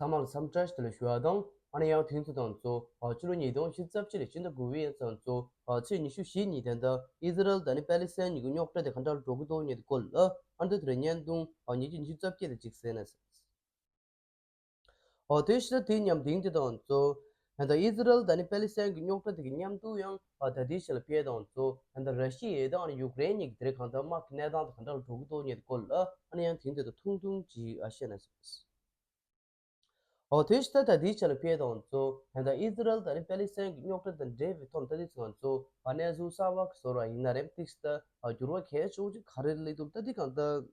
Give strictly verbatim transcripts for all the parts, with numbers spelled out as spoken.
ཚང་མ་ལ་འཚམས་འདྲི་ཞུ་ལ་ཞུ་བ་དང་། ཨ་ནི་ཡང་དུས་ཚོད་དང་གཙོ་བོ་ཕྱི་ལོ་ཉིས་སྟོང་ཉི་ཤུ་རྩ་གཅིག་ལོའི་ཕྱི་ཟླ་དགུ་པའི་ཚང་གཙོ་བོ་ཚེས་ཉི་ཤུ་བཞི་ཉིན་དེ་འདྲ་ཨི་ཟི་རལ་དང་ནི་པེ་ལི་སི་ཐན་གཉིས་ཀྱི་རྙོག་དྲ་དེ་ག་འདྲ་འགྲོ་གི་འདུག་ཉིན་དེ་སྐོར་ལ་ཨ་འདི་དེ་རིང་བརྙན་ཐུང་ཉིས་སྟོང་ཉི་ཤུ་རྩ་བརྒྱད་དེ་གཅིག་གསན་ན། ཨོ་དེ་ཕྱི་ཟླ་དེའི་མཉམ་དེང་དེ་དང་གཙོ་བོ་ཨི་ཟི་རལ་དང་ནི་པེ་ལི་སི་ཐན་གྱི་རྙོག་དྲ་དེ་གི་མཉམ་དུ་ཡང་ཨ་ད་ལྟའི་ཆ་ལ་ཕེབས་དང་གཙོ་བོ་ཨ་ད་ར་ཤི་ཡ་དང་ཡུཀ་རེན་གཉིས་ཀྱི་དེ་རིང་གང་ལྟར་དམག་གི་གནས་སྟངས་དེ་ག་འདྲ་ལ་འགྲོ་གི་འདུག་ཉིན་དེ་སྐོར་ལ་ཨ་ནི་ཡང་དེང་དེ་དང་ཐུང་ཐུང་ཅིག་ཨ་བཤད་ན་ཟེར། ཨོ་དེ་ཕྱི་ཟླ་ད་ལྟའི་ཆ་ལ་ཕེབས་དང་གཙོ་བོ་ཨ་ད་ཨི་ཟི་རལ་དང་ནི་པེ་ལི་སི་ཐན་གྱི་རྙོག་དྲ་དང་འབྲེལ་བའི་ཐོག་ད་ལྟའི་ཆ་ལ་གཙོ་བོ་ཨ་གནས་ཚུལ་གསར་པ་གི་བཟོ་འདྲ་ཡིན་ན་རེད། ཏིག་ཙམ་ཨ་འགྱུར་བ་གལ་ཆེ་བོ་ཅིག་ག་རེ་སླེབས་འདུག་ད་ལྟའི་གང་ལྟར།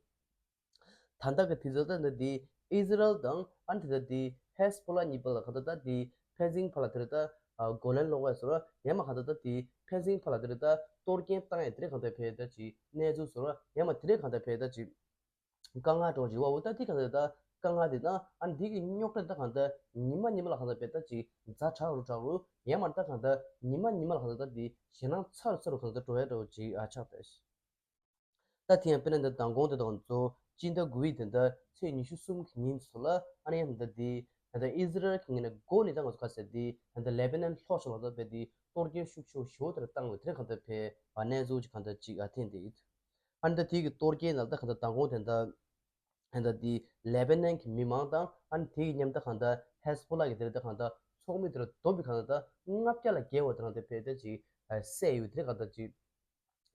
ད་ལྟ་གི་དུས་ཚོད་ད་ནི་འདི་ཨི་ཟི་རལ་དང་ཨ་ནི་ད་ལྟ་འདི་ཧེ་ཟི་བྷོ་ལ་གཉིས་བར་ལ་གང་ལྟར་ད་འདི་ཕན་ཚུན་བར་ལ་དེ་རེད་ད་ཨ་རྒོལ་ལན་སློག་ཡ་བཟོ་འདྲ་ཡང་མ་གང་ལྟར་ད་འདི་ཕན་ཚུན་བར་ལ་དེ་རེད་ད་གཏོར་སྐྱོན་བཏང་ཡ་དེ་རེད་གང་ལྟར་ཕེབས་ད་ཅིག་གནས་ཚུལ་བཟོ་འདྲ་ཡང་མ་དེ་རེད་གང་ལྟར་ཕེབས་ད་ཅིག་དཀའ་ངལ་འདྲ་བོ་ཅིག་ཡོད་པ་འོ་ད་འདི་གང་ལྟར་ད་དཀའ་ངལ་དེ་ན་ཨ་ནི་འདི་གི་རྙོག་དྲ་ད་གང་ལྟར་ཉི་མ་ཉི་མ་ལ་གང་ལྟར་ཕེབས་ད་ཅིག་ཛ་དྲག་རུ་དྲག་རུ་ཡང་མ་ད་གང་ལྟར་ཉི་མ་ཉི་མ་ལ་གང་ལྟར་ད་འདི་ཞེད་སྣང་ཚ་རུ་ཚ་རུ་གང་ལྟར་འགྲོ་ཡ་འདྲ་བོ་ཅིག་ཨ་ཆགས་ད། ད་དེ་ཡང་དཔེར་ན་འདི་མདང་དགོང་དེ་དང་གཙོ་སྤྱི་ཟླ་དགུ་པའི་དེ་འདྲ་ཚེས་ཉི་ཤུ་གསུམ་གྱི་ཉིན་ཚོ་ལ་ཨ་ནི་ཡང་འདི་འདི་ད་ལྟ་ཨི་ཟི་རལ་གྱི་ངོས་ནས་འགོ་ནས་ད་ང་ཚོ་ག་ཟེར་འདི་ད་ལྟ་ལེ་པེ་ནན་ལྷོ་ཕྱོགས་ལ་ད་དཔེ་འདི་གཏོར་སྐྱོན་ཤུགས་ཆེ་བོ་ཞེ་པོ་དེ་འདྲ་བཏང་བའི་དེ་འདྲ་གང་ལྟར་ཕེབས་པ་གནས་ཚུལ་ཅིག་གང་ལྟར་ཅིག་ཨ་ཐོན་བསྡད་ཡོད། ཨ་ནི་ད་དེ་གི་གཏོར་སྐྱོན་ནང་ད་གང་ལྟར་མདང་དགོང་དེ་འདྲ་ད་ལྟ་འདི་ལེ་པེ་ནན་གྱི་མི་མང་དང་ཨ་ནི་དེ་གི་མཉམ་དུ་གང་ལྟར་ཧེ་ཟི་བྷོ་ལ་གི་དེ་འདྲ་ད་གང་ལྟར་ཚོགས་མི་དེ་འདྲ་བསྡོམས་པའི་གང་ལྟར་ལྔ་བརྒྱ་ལ་བརྒལ་བ་དེ་འདྲ་དེ་ཕེབས་ད་ཅིག་བསད་ཡོད་དེ་འདྲ་གང་ལྟར་ཅིག་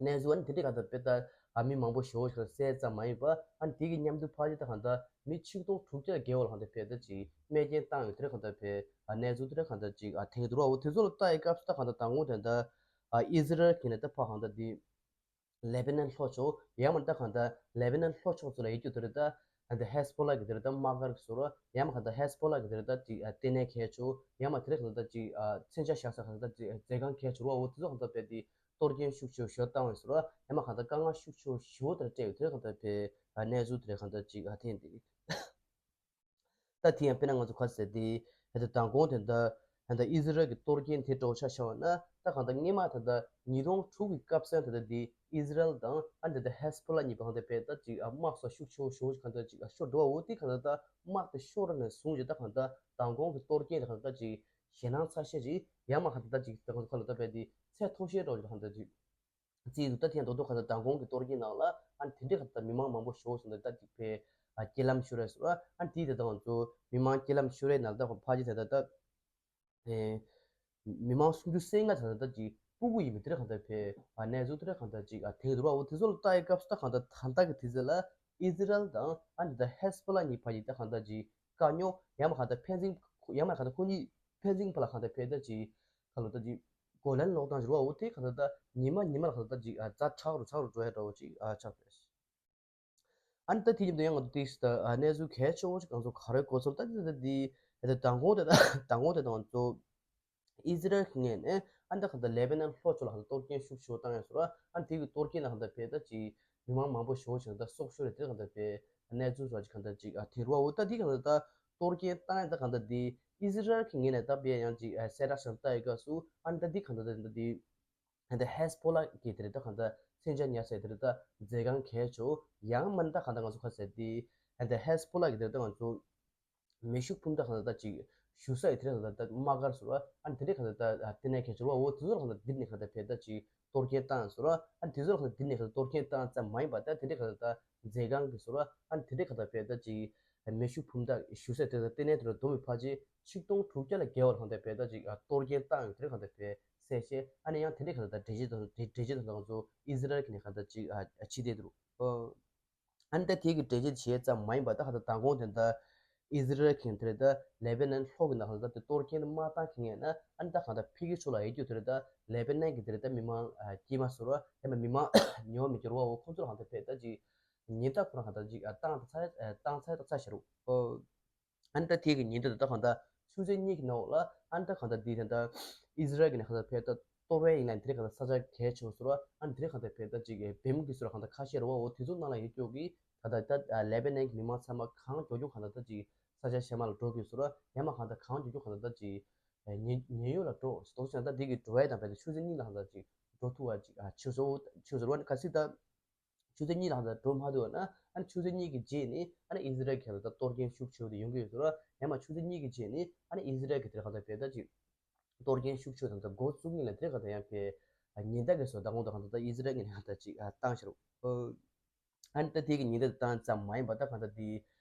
གནས་ཚུལ་ཨ་ནི་དེ་འདྲའི་གང་ལྟར་དཔེ་ལྟ་ཨ་མི་མང་པོ་ཞེ་པོ་ཞིག་བསད་ཙམ་མ་ཡིན་པ་ཨ་ནི་དེ་གི་མཉམ་དུ་ཕལ་ཆེར་ད་གང་ལྟར་མི་ཆིག་སྟོང་དྲུག་བརྒྱ་ལ་བརྒལ་བ་ལ་གང་ལྟར་དཔེ་ལྟ་ཅིག་རྨས་སྐྱོན་བཏང་ཡོད་དེ་འདྲ་གང་ལྟར་དཔེ་ཨ་གནས་ཚུལ་དེ་འདྲ་གང་ལྟར་ཅིག་ཨ་ཐོན་གྱི་འདུག་ར། འོ་དེ་ཚོ་ལ་ལྟ་ཡི་སྐབས་སུ་ད་གང་ལྟར་མདང་དགོང་དེ་འདྲ་ཨ་ཨི་ཟི་རལ་གྱི་ནས་ད་ཕ་གང་ལྟར་དེ་ལེ་པེ་ནན་ལྷོ་ཕྱོགས་ཡང་མ་ད་གང་ལྟར་ལེ་པེ་ནན་ལྷོ་ཕྱོགས་ཚོ་ལ་ཡོད་རྒྱུ་དེ་རེད་ད། ཨ་ནི་ཧེ་ཟི་བྷོ་ལ་གི་དེ་རེད་ད་དམག་སྒར་གྱི་ཟུར་ཡང་མ་གང་ལྟར་ཧེ་ཟི་བྷོ་ལ་གི་དེ་རེད་ད་ཅིག་ཨ་ལྟེ་གནས་གལ་ཆེ་བོ་ཡང་མ་དེ་རེད་གང་ལྟར་ད་ཅིག་ཨ་མཚོན་ཆ་བཞག་ས་གང་ལྟར་ཅིག་ཨ་མཛོད་ཁང་གལ་ཆེ་བོ་འོ་དེ་ཚོ་གང་ལྟར་དཔེ་དེ་གཏོར་སྐྱོན་ཤུགས་ཆེ་བོ་ཞེ་པོ་བཏང་བའི་ཟུར་ཡང་མ་གང་ལྟར་དཀའ་ངལ་ཤུགས་ཆེ་བོ་ཞེ་པོ་དེ་འདྲ་སྤྲད་ཡོད་དེ་རེད་གང་ལྟར་དཔེ་ཨ་གནས་ཚུལ་དེ་རེད་གང་ལྟར་ཅིག་ཨ་ཐོན་བསྡད་ཡོད། ད་དེ་ཡང་དཔེར་ན་ང་ཚོ་ག་ཟེར་དེ་ད་ལྟ་མདང་དགོང་དེ་འདྲ་ད་ལྟ་ཨི་ཟི་རལ་གྱི་གཏོར་སྐྱོན་དེ་འདྲ་བོ་ཆ་བཞག་པ་ན་ད་གང་ལྟར་སྔོན་མ་ད་ལྟ་ཉིས་སྟོང་དྲུག་གི་སྐབས་སུ་ད་ལྟ་དེ་ཨི་ཟི་རལ་དང་ཨ་ནི་ད་ལྟ་ཧེ་ཟི་བྷོ་ལ་གཉིས་པོ་གང་ལྟར་དཔེ་ད་ཅིག་ཨ་དམག་སོགས་ཤུགས་ཆེ་བོ་ཞེ་པོ་ཅིག་གང་ལྟར་ཅིག་ཨ་ཤོར་འགྲོ་བ་འོ་དེ་གང་ལྟར་ད་དམག་དེ་ཤོར་ནས་བཟུང་ཅིག་ད་གང་ལྟར་མདང་དགོང་གི་གཏོར་སྐྱོན་དེ་གང་ལྟར་ཅིག་ཞེད་སྣང་ཚ་ཤས་ཅིག་ཡང་མ་གང་ལྟར་ད་ཅིག་ད་གང་ལྟར་དཔེ་དེ་ཚད་མཐོ་ཤོས་འདྲ་བོ་ཅིག་གང་ལྟར་ཅིག་རྩིས་འདུག་ད་ཐེངས་རྡོག་རྡོག་ག་ཚོད་མདང་དགོང་གི་གཏོར་སྐྱོན་ནང་ལ་ཨ་ནི་དེ་འདྲའི་ག་ཚོད་མི་མང་མང་པོ་ཞེ་པོ་ཞིག་ད་ཅིག་ཕེ་ཨ་རྐྱེན་ལམ་ཤོར་རེད་ཟེར་བ་ཨ་ནི་དེའི་དེ་དང་ཚོ་མི་མང་རྐྱེན་ལམ་ཤོར་རེད་ནང་ད་ཕ་ཅི་ད་ད་ད་ཨེ་མི་མང་སུམ་ཅུ་སོ་ལྔ་ད་ད་ད་ཅིག་སྤུ་གུ་ཡིན་པའི་དེ་འདྲ་གང་ལྟར་ཕེ་ཨ་གནས་ཚུལ་དེ་འདྲ་གང་ལྟར་ཅིག་ཨ་ཐེངས་རྡོག་རྡོག་འོ་དེ་ཚོ་ལ་ལྟ་ཡི་སྐབས་སུ་ད་གང་ལྟར་ད་ལྟ་གི་དུས་ཚོད་ལ་ཨི་ཟི་རལ་དང་ཨ་ནི་ད་ཧེ་ཟི་བྷོ་ལ་གཉིས་ཕ་ཅི་ད་གང་ལྟར་ཅིག་དཀའ་རྙོག་ཡང་མ་གང་ལྟར་ཕན་ཚུན་ཡང་མ་གང་ལྟར་ཁོ་གཉིས་ཕན་ཚུན་བར་ལ་གང་ལྟར་ཕེ་ད་ཅིག་ག་ལོ་ད་ཅིག་རྒོལ་ལན་སློག་སྟངས་ཞུ་བ་འོ་དེ་གང་ལྟར་ད་ཉི་མ་ཉི་མ་ལ་གང་ལྟར་ད་ཅིག་ཨ་ཛ་དྲག་རུ་དྲག་རུ་འགྲོ་ཡ་འདྲ་བོ་ཅིག་ཨ་ཆགས་པས། ཨ་ནི་ད་དེ་ཉིན་དུ་ཡང་ང་ཚོ་ཏིག་ད་གནས་ཚུལ་གལ་ཆེ་བོ་ཅིག་གང་ཚོ་ག་རེ་གོ་ཚོར་ད་དེ་ད་དེ་ད་མདང་དགོང་དེ་ད་མདང་དགོང་དེ་ད་ང་ཚོ་ཨི་ཟི་རལ་གྱི་ངོས་ནས་ཨ་ནི་ད་གང་ལྟར་ལེ་བྷ་ནན་ལྷོ་ཕྱོགས་ལ་གང་ལྟར་གཏོར་སྐྱོན་ཤུགས་ཆེ་བོ་བཏང་ཡ་ཟེར་བ་ཨ་ནི་དེ་གི་གཏོར་སྐྱོན་ལ་གང་ལྟར་ཕེ་ད་ཅིག་མི་མང་མང་པོ་ཞེ་པོ་ཅིག་ད་སྲོག་ཤོར་རེད་དེ་གང་ལྟར་ཕེ་གནས་ཚུལ་སོགས་ཅིག་གང་ལྟར་ཅིག་ཨ་ཐོན་རུ་བ་འོ་ད་དེ་གང་ལྟར་ད་གཏོར་སྐྱོན་བཏང་ཡ་ད་གང་ལྟར་དེ་ཨི་ཟི་རལ་གྱི་ངོས་ནས་ད་ཕེ་ཡང་ཅིག་ཨ་གསལ་བསྒྲགས་ཤིག་བཏང་ཡོད་སྐབས་སུ་ཨ་ནི་ད་དེ་གང་ལྟར་ད་དེ་ད་དེ་ད་ལྟ་ཧེ་ཟི་བྷོ་ལ་གི་དེ་རེད་ད་གང་ལྟར་མཚོན་ཆ་ཉར་ས་དེ་རེད་ད་མཛོད་ཁང་གལ་ཆེ་བོ་ཡང་མིན་ད་གང་ལྟར་ང་ཚོ་ག་ཟེར་དེ་ད་ལྟ་ཧེ་ཟི་བྷོ་ལ་གི་དེ་རེད་ད་ང་ཚོ་མེ་ཤུགས་འཕུར་མདའ་གང་ལྟར་ད་ཅིག་བཞུ་ས་ཡི་དེ་རེད་གང་ལྟར་ད་དམག་སྒར་ཟེར་བ་ཨ་ནི་དེ་རེད་གང་ལྟར་ད་ལྟེ་གནས་གལ་ཆེ་བོ་འོ་དེ་ཚོ་གང་ལྟར་འདི་ནས་གང་ལྟར་ཕེ་ད་ཅིག་གཏོར་སྐྱོན་བཏང་ཟེར་བ་ཨ་ནི་དེ་ཚོ་གང་ལྟར་འདི་ནས་གང་ལྟར་གཏོར་སྐྱོན་བཏང་ཙམ་མ་ཡིན་པ་ད་དེ་རེད་གང་ལྟར་ད་མཛོད་ཁང་གི་ཟེར་བ་ཨ་ནི་དེ་རེད་གང་ལྟར་ཕེ་ད་ཅིག་མེ་ཤུགས་འཕུར་མདའ་བཞུ་ས་དེ་ལྟེ་གནས་དེ་ལ་བསྡོམས་པའི་ཕལ་ཆེར་ཆིག་སྟོང་དྲུག་བརྒྱ་ལ་བརྒལ་བ་ལ་གང་ལྟར་ཕེ་ད་ཅིག་གཏོར་སྐྱོན་བཏང་ཡོད་དེ་རེད་གང་ལྟར་ཕེ་གསལ་བཤད་ཨ་ནི་ཡང་དེ་འདྲའི་གང་ལྟར་འགྲེལ་བརྗོད་དང་འགྲེལ་བརྗོད་དང་དང་ཚོ་ཨི་ཟི་རལ་གྱི་ནས་གང་ལྟར་ཅིག་ཨ་ཕྱི་བལྟས་འདུག་ཨ་ནི་ད་དེ་གི་འགྲེལ་བརྗོད་བྱས་ཙམ་མ་ཡིན་པ་ད་གང་ལྟར་མདང་དགོང་དེ་འདྲ་ཨི་ཟི་རལ་གྱི་དེ་རེད་ད་ལེ་བྷ་ནན་ལྷོ་གི་ནང་གང་ལྟར་དེ་གཏོར་སྐྱོན་མ་བཏང་གི་ངེས་ན་ཨ་ནི་ད་གང་ལྟར་ཕ་གི་ཕྱོགས་ལ་ཡོད་རྒྱུ་དེ་རེད་ད་ལེ་བྷ་ནན་གྱི་དེ་རེད་ད་མི་མང་ཨ་དཀྱུས་མ་ཟེར་བ་ཡང་མི་མང་ཉེ་བ་མི་འགྱུར་བའོ་ཁོང་ཚོ་ལ་གང་ལྟར་ཕེ་ད་ཅིག་ཉེན་བརྡ་ཁོ་རང་གང་ལྟར་ཅིག་ཨ་བཏང་ཚར་ཨ་བཏང་ཚར་ད་ཚར་ཤེས་རུ་ཨོ། ཨ་ནི་ད་དེ་གི་ཉིན་དུ་ད་གང་ལྟར་ཆུ་ཚོད་གཉིས་ཀྱི་ནང་ལ་ཨ་ནི་ད་གང་ལྟར་འདི་ད་ལྟ་ཨི་ཟི་རལ་གྱི་ནས་གང་ལྟར་ཕེ་ད་གཏོར་བའི་ཡིན་ན་དེ་རིང་གང་ལྟར་ས་ཆ་གལ་ཆེ་བ་ཟེར་བ་ཨ་ནི་དེ་རིང་གང་ལྟར་ཕེ་ད་ཅིག་བེམ་གི་ཟེར་བ་གང་ལྟར་ཁ་ཤས་རེད་བ་འོ་དེ་ཚོ་ནང་ལ་ཡོད་ཀྱོག་གི་ད་ལྟ་ད་ལེ་བྷ་ནན་གྱི་མི་མང་ཚང་མ་གང་མགྱོགས་མགྱོགས་གང་ལྟར་ད་ཅིག་ས་ཆ་གཞན་མ་ལ་འགྲོ་དགོས་ཟེར་བ་ཡང་མ་གང་ལྟར་གང་མགྱོགས་མགྱོགས་གང་ལྟར་ད་ཅིག་ཉེན་ཉེན་གཡོལ་ལ་འགྲོ་ཟེར་དོགས་ཅན་ད་འདི་གི་འགྲོ་བའི་དང་ཕེ་ད་ཆུ་ཚོད་གཉིས་ལ་གང་ལྟར་ཅིག་འགྲོ་ཐུབ་པ་ཅིག་ཨ་ཆུ་ཟོ་ཆུ་ཟོ་བ་ནི་ག་སྲིད་ད། ཆུ་ཚོད་གཉིས་ལ་ད་འགྲོ་མ་ཐུབ་ན་ཨ་ནི་ཆུ་ཚོད་གཉིས་ཀྱི་རྗེས་ནས་ཨ་ནི་ཨི་ཟི་རལ་གྱི་ད་གཏོར་སྐྱོན་ཤུགས་ཆེ་བོ་དེ་ཡོང་གི་ཡོད་ཟེར་བ། ཡང་མ་ཆུ་ཚོད་གཉིས་ཀྱི་རྗེས་ནས་ཨ་ནི་ཨི་ཟི་རལ་གྱི་དེར་གང་ལྟར་བེད་ད་ཅིག་གཏོར་སྐྱོན་ཤུགས་ཆེ་བོ་དང་ད་འགོ་བཙུགས་ཉིན་ལ་དེར་གང་ལྟར་ཡང་བེད་ཉེན་བརྡ་གི་བཟོ་ད་དགོང་ད་གང་ལྟར་ད་ཨི་ཟི་རལ་གྱི་ནས་གང་ལྟར་ཅིག་བཏང་ཤར། ཨ་ནི་ད་དེ་གི་ཉེན་བརྡ་བཏང་ཙམ་མ་ཡིན་པ་ད་གང་ལྟར་དེ་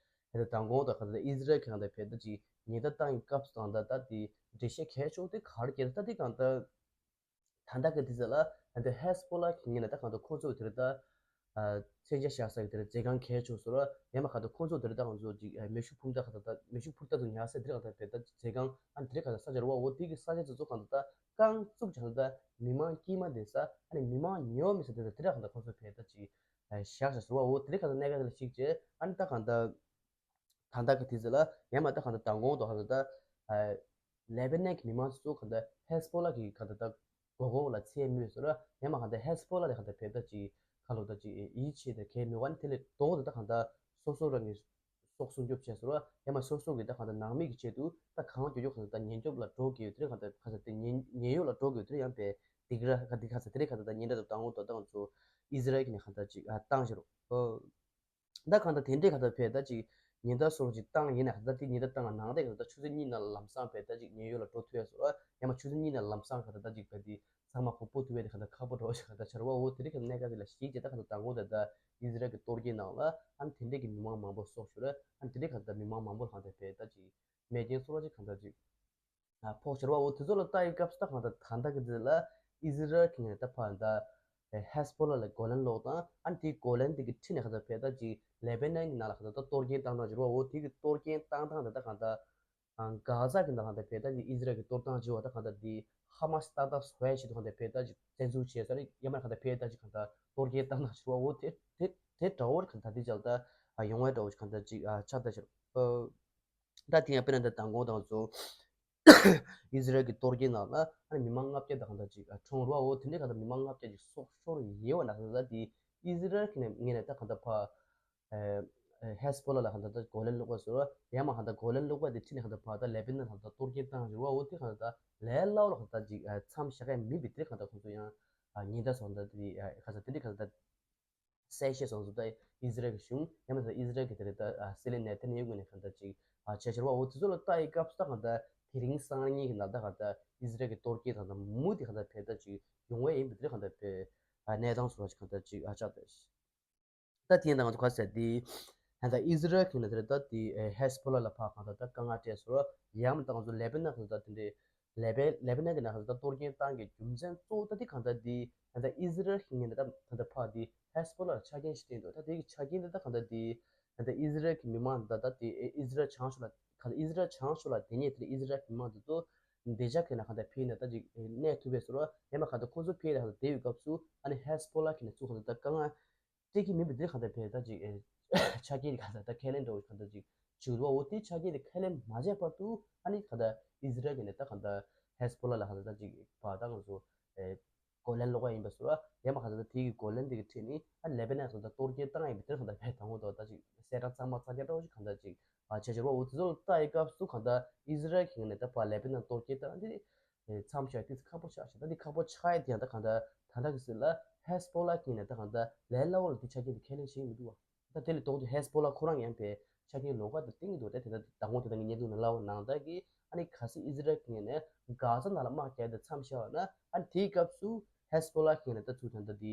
དེ་ད་དགོང་ད་གང་ལྟར་ཨི་ཟི་རལ་གྱི་གང་ལྟར་བེད་ད་ཅིག་ཉེན་བརྡ་བཏང་གི་སྐབས་སུ་གང་ལྟར་ད་དེ་འགྲེལ་བཤད་གལ་ཆེ་བོ་དེ་ག་རེ་བརྒྱབ་ད་དེ་གང་ལྟར། ད་ལྟ་གི་དུས་ཚོད་ལ་ད་ལྟ་ཧེ་སི་བྷོ་ལ་གི་ངོས་ནས་ད་གང་ལྟར་ཁོ་ཚོ་དེར་ད་མཚོན་ཆ་བཞག་ས་གི་དེར་མཛོད་ཁང་གལ་ཆེ་བཟོ་ར། ཡང་མ་གང་ལྟར་ཁོ་ཚོ་དེར་ད་གང་ཚོ་ཅིག་མེ་ཤུགས་འཕུར་མདའ་གང་ལྟར་ད་མེ་ཤུགས་འཕུར་མདའ་ཚོ་ཉར་ས་དེར་གང་ལྟར་བེད་ད་མཛོད་ཁང་ཨ་ནི་དེར་གང་ལྟར་ས་ཆ་རེད་བ། འོ་དེ་གི་ས་ཆ་དེ་ཚོ་གང་ལྟར་ད་རྐང་བཙུགས་བྱས་ད་མི་མང་དཀྱུས་མ་བསྡད་ས་ཨ་ནི་མི་མང་ཉོ་མི་ས་དེ་ད་དེར་གང་ལྟར་ཁོ་ཚོ་བེད་ད་ཅིག་བཞག་བཞག་ཟེར་བ། འོ་དེ་རིང་གང་ལྟར་གནད་འགག་དེ་ལ་གཞིགས་བྱས་ཨ་ནི་ད་གང་ལྟར་ད་ལྟ་གི་དུས་ཚོད་ལ་ཡང་མ་ད་གང་ལྟར་མདང་དགོང་དུ་གང་ལྟར་ད་ལེ་བྷ་ནན་གྱི་མི་མང་ཚོ་གང་ལྟར་ཧེ་སི་བྷོ་ལ་གི་གང་ལྟར་ད་མགོ་སྐོར་ལ་འཚེ་མེད་ཟེར་ཡང་མ་གང་ལྟར་ཧེ་སི་བྷོ་ལ་དེ་གང་ལྟར་བེད་ད་ཅིག་ཁ་ལོ་ད་ཅིག་ཡིད་ཆེས་དེ་གལ་མེད་པ་ནི་དེ་ལས་ལྡོག་ད་ད་གང་ལྟར་སོ་སོ་རང་གི་སྲོག་སྲུང་སྐྱོབ་བྱས་ཟེར་ཡང་མ་སོ་སོ་གི་ད་གང་ལྟར་ནང་མི་གི་ཆེད་དུ་ད་གང་མགྱོགས་མགྱོགས་གང་ལྟར་ད་ཉེན་སྐྱོབ་ལ་འགྲོ་དགོས་ཡོད་དེ་གང་ལྟར་གང་ལྟར་དེ་ཉེན་ཉེན་གཡོལ་ལ་འགྲོ་དགོས་དེ་ཡང་བེད་སྡིགས་ར་ག་སྡིགས་ག་ས་དེ་རིང་གང་ལྟར་ད་ཉེན་བརྡ་དང་བཏང་འོང་དོ་བཏང་ཚོ་ཨི་ཟི་རལ་གྱི་ནས་གང་ལྟར་ཅིག་བཏང་ཞེས་རོ། ད་གང་ལྟར་དེ་འདྲའི་གང་ལྟར་བེད་ད་ཅིག་ཉེན་བརྡ་སོགས་ཅིག་བཏང་ཡིན་ན་གང་ལྟར་དེ་ཉེན་བརྡ་བཏང་ནང་དེ་གང་ལྟར་ཆུ་ཚོད་གཉིས་ནང་ལ་ལམ་སང་བེད་ད་ཅིག་ཉེན་གཡོལ་ལ་འགྲོ་ཐུབ་ཡ་སོགས་ཡང་མ་ཆུ་ཚོད་གཉིས་ནང་ལམ་སང་གང་ལྟར་ད་ཅིག་བེད་དེ་ཚང་མ་གོ་སྤོ་ཐུབ་ཡ་དེ་གང་ལྟར་ཁག་པོ་འགྲོ་ཞིག་གང་ལྟར་ཆགས་རེད་བ། འོ་དེ་རིང་གི་གནད་འགག་དེ་ལ་གཞིགས་བྱས་ད་གང་ལྟར་དང་པོ་དེ་ད་ཨི་ཟི་རལ་གྱི་གཏོར་སྐྱོན་ནང་ལ་ཨ་ནི་དེ་འདྲས་ཀྱི་མི་མང་མང་པོ་སྲོག་ཤོར་རེད། ཨ་ནི་དེ་འདྲས་གང་ལྟར་མི་མང་མང་པོ་གང་ལྟར་བེད་ད་ཅིག་མེ་རྐྱེན་སོགས་ཅིག་གང་ལྟར་ཅིག་ཕོག་ཤོར་བ། འོ་དེ་ཚོ་ལ་ལྟ་ཡི་སྐབས་སུ་ད་གང་ལྟར་ད་ལྟ་གི་དེ་ལ་ཨི་ཟི་རལ་གྱི་ངོས་ནས་ད་ཕར་ད་ཧེ་སི་བྷོ་ལ་ལ་རྒོལ་ལན་སློག་སྟངས་ཨ་ནི་དེའི་རྒོལ་ལན་དེ་གི་ཁྲིད་ནས་གང་ལྟར་བེད་ད་ཅིག་ལེ་བྷ་ནན་གྱི་ནང་ལ་གང་ལྟར་ད་གཏོར་སྐྱོན་བཏང་སྟངས་ཅིག་རེད་བ། འོ་དེ་གི་གཏོར་སྐྱོན་བཏང་སྟངས་དེ་ད་གང་ལྟར་གྷ་ཟ་གི་ནང་ལ་གང་ལྟར་བེད་ད་ཅིག་ཨི་ཟི་རལ་གྱི་གཏོར་སྟངས་ཅིག་བ་ད་གང་ལྟར་དེ་ཧ་མ་སི་ཏག་ཏག་སུ་ཝེ་ཆེད་དུ་གང་ལྟར་བེད་ད་ཅིག་བཙན་འཛུལ་བྱས་ས་རེད། ཡང་མ་གང་ལྟར་བེད་ད་ཅིག་གང་ལྟར་གཏོར་སྐྱོན་བཏང་སྟངས་ཅིག་རེད་བ། འོ་དེ་དེ་དེ་འདྲ་བོ་གང་ལྟར་དེ་ཅིག་ད་ཡོང་བའི་འདྲ་བོ་ཅིག་གང་ལྟར་ཅིག་ཆགས་ད་ཅིག་ད་དེ་ཡང་དཔེར་ན་ད་མདང་དགོང་དང་ཚོ་ཨི་ཟི་རལ་གྱི་གཏོར་སྐྱོན་ནང་ལ་ཨ་ནི་མི་མང་ལྔ་བརྒྱ་དང་གང་ལྟར་ཅིག་ཨ་གྲོངས་རེད་བ། འོ་དེ་འདྲའི་གང་ལྟར་མི་མང་ལྔ་བརྒྱ་ཅིག་སྲོག་ཤོར་ཡོད་བ་ན་ད་ལྟ་དེ་ཨི་ཟི་རལ་གྱི་ནས་ངོས་ནས་ད་གང་ལྟར་ཕ་ཨ་ཧེ་སི་བྷོ་ལ་ལ་གང་ལྟར་ད་རྒོལ་ལན་སློག་པ་བཟོ་ར་ཡང་མ་གང་ལྟར་རྒོལ་ལན་སློག་པ་དེ་ཁྲིད་ནས་གང་ལྟར་ཕ་ད་ལེ་བྷ་ནན་གང་ལྟར་གཏོར་སྐྱོན་བཏང་ཡོད་བ། འོ་དེ་གང་ལྟར་ད་ལས་སླ་བོ་ལ་གང་ལྟར་ཅིག་ཨ་མཚམས་བཞག་ཡ་མིན་པའི་དེ་གང་ལྟར་ཁོང་ཚོ་ཡང་ཨ་ཉེན་བརྡ་སོགས་ད་དེ་ཨ་གང་ལྟར་དེ་འདྲའི་གང་ལྟར་གསལ་བཤད་སོང་ཙང་ད་ཨི་ཟི་རལ་གྱི་གཞུང་ཡང་མིན་ན་ཨི་ཟི་རལ་གྱི་དེ་རེད་ད་ཨ་སྲིད་བློན་ནེ་ཐན་ཡ་ཧུ་ནས་གང་ལྟར་ཅིག་ཨ་བྱས་ཕྱིར་བ། འོ་དེ་ཚོ་ལ་ལྟ་ཡི་སྐབས་སུ་ད་གང་ལྟར་དེ་རིང་སང་ཉིན་གྱི་ནང་ད་གང་ལྟར་ཨི་ཟི་རལ་གྱི་གཏོར་སྐྱོན་དང་ད་མུ་མཐུད་གང་ལྟར་བེད་ད་ཅིག་ཡོང་བས་ཡིན་པ་དེ་རེད། གང་ལྟར་བེད་ཨ་གནས་སྟངས་སོགས་ལ་ཅིག་གང་ལྟར་ཅིག་ཨ་ཆགས་ད་ད་དེ་ཡིན་ད་ང་ཚོ་ག་ཟེར་དེ་ད་ལྟ་ཨི་ཟི་རལ་གྱི་ནས་དེ་རེད་ད་དེ་ཨ་ཧེ་སི་བྷོ་ལ་ལ་ཕར་གང་ལྟར་ད་དཀའ་ངལ་སྤྲད་སོང་། ཡང་མིན་ད་ང་ཚོ་ལེ་བྷ་ནན་གང་ལྟར་དེ་འདྲའི་ལེ་བྷ་ལེ་བྷ་ནན་གྱི་ནང་ད་ལྟ་གཏོར་སྐྱོན་བཏང་གི་རྒྱུ་མཚན་གཙོ་བོ་ད་དེ་གང་ལྟར་དེ་ད་ལྟ་ཨི་ཟི་རལ་གྱི་ངོས་ནས་ད་ད་ལྟ་ཕར་དེ་ཧེ་སི་བྷོ་ལ་ལ་ཆ་རྐྱེན་ཞིག་བསྟན་འདུག་ད་དེ་གི་ཆ་རྐྱེན་དེ་ད་གང་ལྟར་དེ་ད་ལྟ་ཨི་ཟི་རལ་གྱི་མི་མང་ད་ད་དེ་ཨི་ཟི་རལ་བྱང་ཕྱོགས་ལ་གང་ལྟར་ཨི་ཟི་རལ་བྱང་ཕྱོགས་ལ་དེ་ནས་དེ་ཨི་ཟི་རལ་གྱི་མི་མང་དེ་ཚོ་བདེ་འཇགས་ཀྱི་ནང་གང་ལྟར་ཕེབས་ནས་ད་ཅིག་གནས་ཐུབ་པའི་ཟེར་བ་ཡང་མ་གང་ལྟར་ཁོ་ཚོ་ཕེབས་ནས་གང་ལྟར་བསྡད་ཡོད་སྐབས་སུ་ཨ་ནི་ཧེ་སི་བྷོ་ལ་གི་ནས་ཚུར་གང་ལྟར་ད་དཀའ་ངལ་སྤྲད་ཀྱི་མིན་པ་འདིར་གང་ལྟར་བས་ད་ཅིག་ཨེ་ཆ་རྐྱེན་གང་ལྟར་ད་ཁས་ལེན་འདྲ་བོ་གང་ལྟར་ཅིག་བྱུང་འདུག་འོ་དེ་ཆ་རྐྱེན་དེ་ཁས་ལེན་མ་བྱས་བར་དུ་ཨ་ནི་གང་ལྟར་ཨི་ཟི་རལ་གྱི་ནས་ད་གང་ལྟར་ཧེ་སི་བྷོ་ལ་ལ་གང་ལྟར་ད་ཅིག་བར་ད་ང་ཚོ་ཨེ་རྒོལ་ལན་སློག་པ་ཡིན་པ་སོགས་ཡང་མ་གང་ལྟར་ད་དེ་གི་རྒོལ་ལན་དེ་གི་ཁྲིད་ནས་ཨ་ནི་ལེ་བྷ་ནན་སོགས་ད་གཏོར་སྐྱོན་བཏང་ཡིན་པ་དེར་གང་ལྟར་བས་དང་པོ་ད་ད་ཅིག་གསལ་བསྒྲགས་གཙང་མ་གཙང་རྐྱང་འདྲ་བོ་ཞིག་གང་ལྟར་ཅིག་བྱས་བྱས་པ། འོ་དེ་ཚོ་ལ་ལྟ་ཡི་སྐབས་སུ་གང་ལྟར་ཨི་ཟི་རལ་གྱི་ནས་ད་ཕར་ལེ་བྷ་ནན་གཏོར་སྐྱོན་བཏང་དེ་མཚམས་བཞག་དེ་ཁག་པོ་ཆགས་ཤིང་ད་དེ་ཁག་པོ་ཆགས་ཡ་དེ་ཡང་ད་གང་ལྟར་ད་ལྟ་གི་སྲིད་ལ་ཧེ་སི་བྷོ་ལ་གི་ནས་ད་གང་ལྟར་ལས་སླ་བོ་ལ་དེ་ཆ་རྐྱེན་དེ་ཁས་ལེན་བྱེད་མི་འདུག་བ། ད་དེ་ལས་ལྡོག་སྟེ་ཧེ་སི་བྷོ་ལ་ཁོ་རང་ཡང་བས་ཆ་རྐྱེན་ལོགས་ཀ་དེ་བསྟན་གྱི་འདུག་ད་དེ་ད་ད་དགོང་དེ་ད་གི་བརྙན་ཐུང་ནང་ལབ་པ་ནང་ལྟར་གི་ཨ་ནི་གལ་སྲིད་ཨི་ཟི་རལ་གི་ནས་གྷ་ཟ་ནང་ལ་དམག་རྒྱག་དེ་མཚམས་བཞག་པ་ན་ཨ་ནི་དེའི་སྐབས་སུ་ཧེ་སི་བྷོ་ལ་གི་ནས་ད་ཚུར་ད་ད་དེ་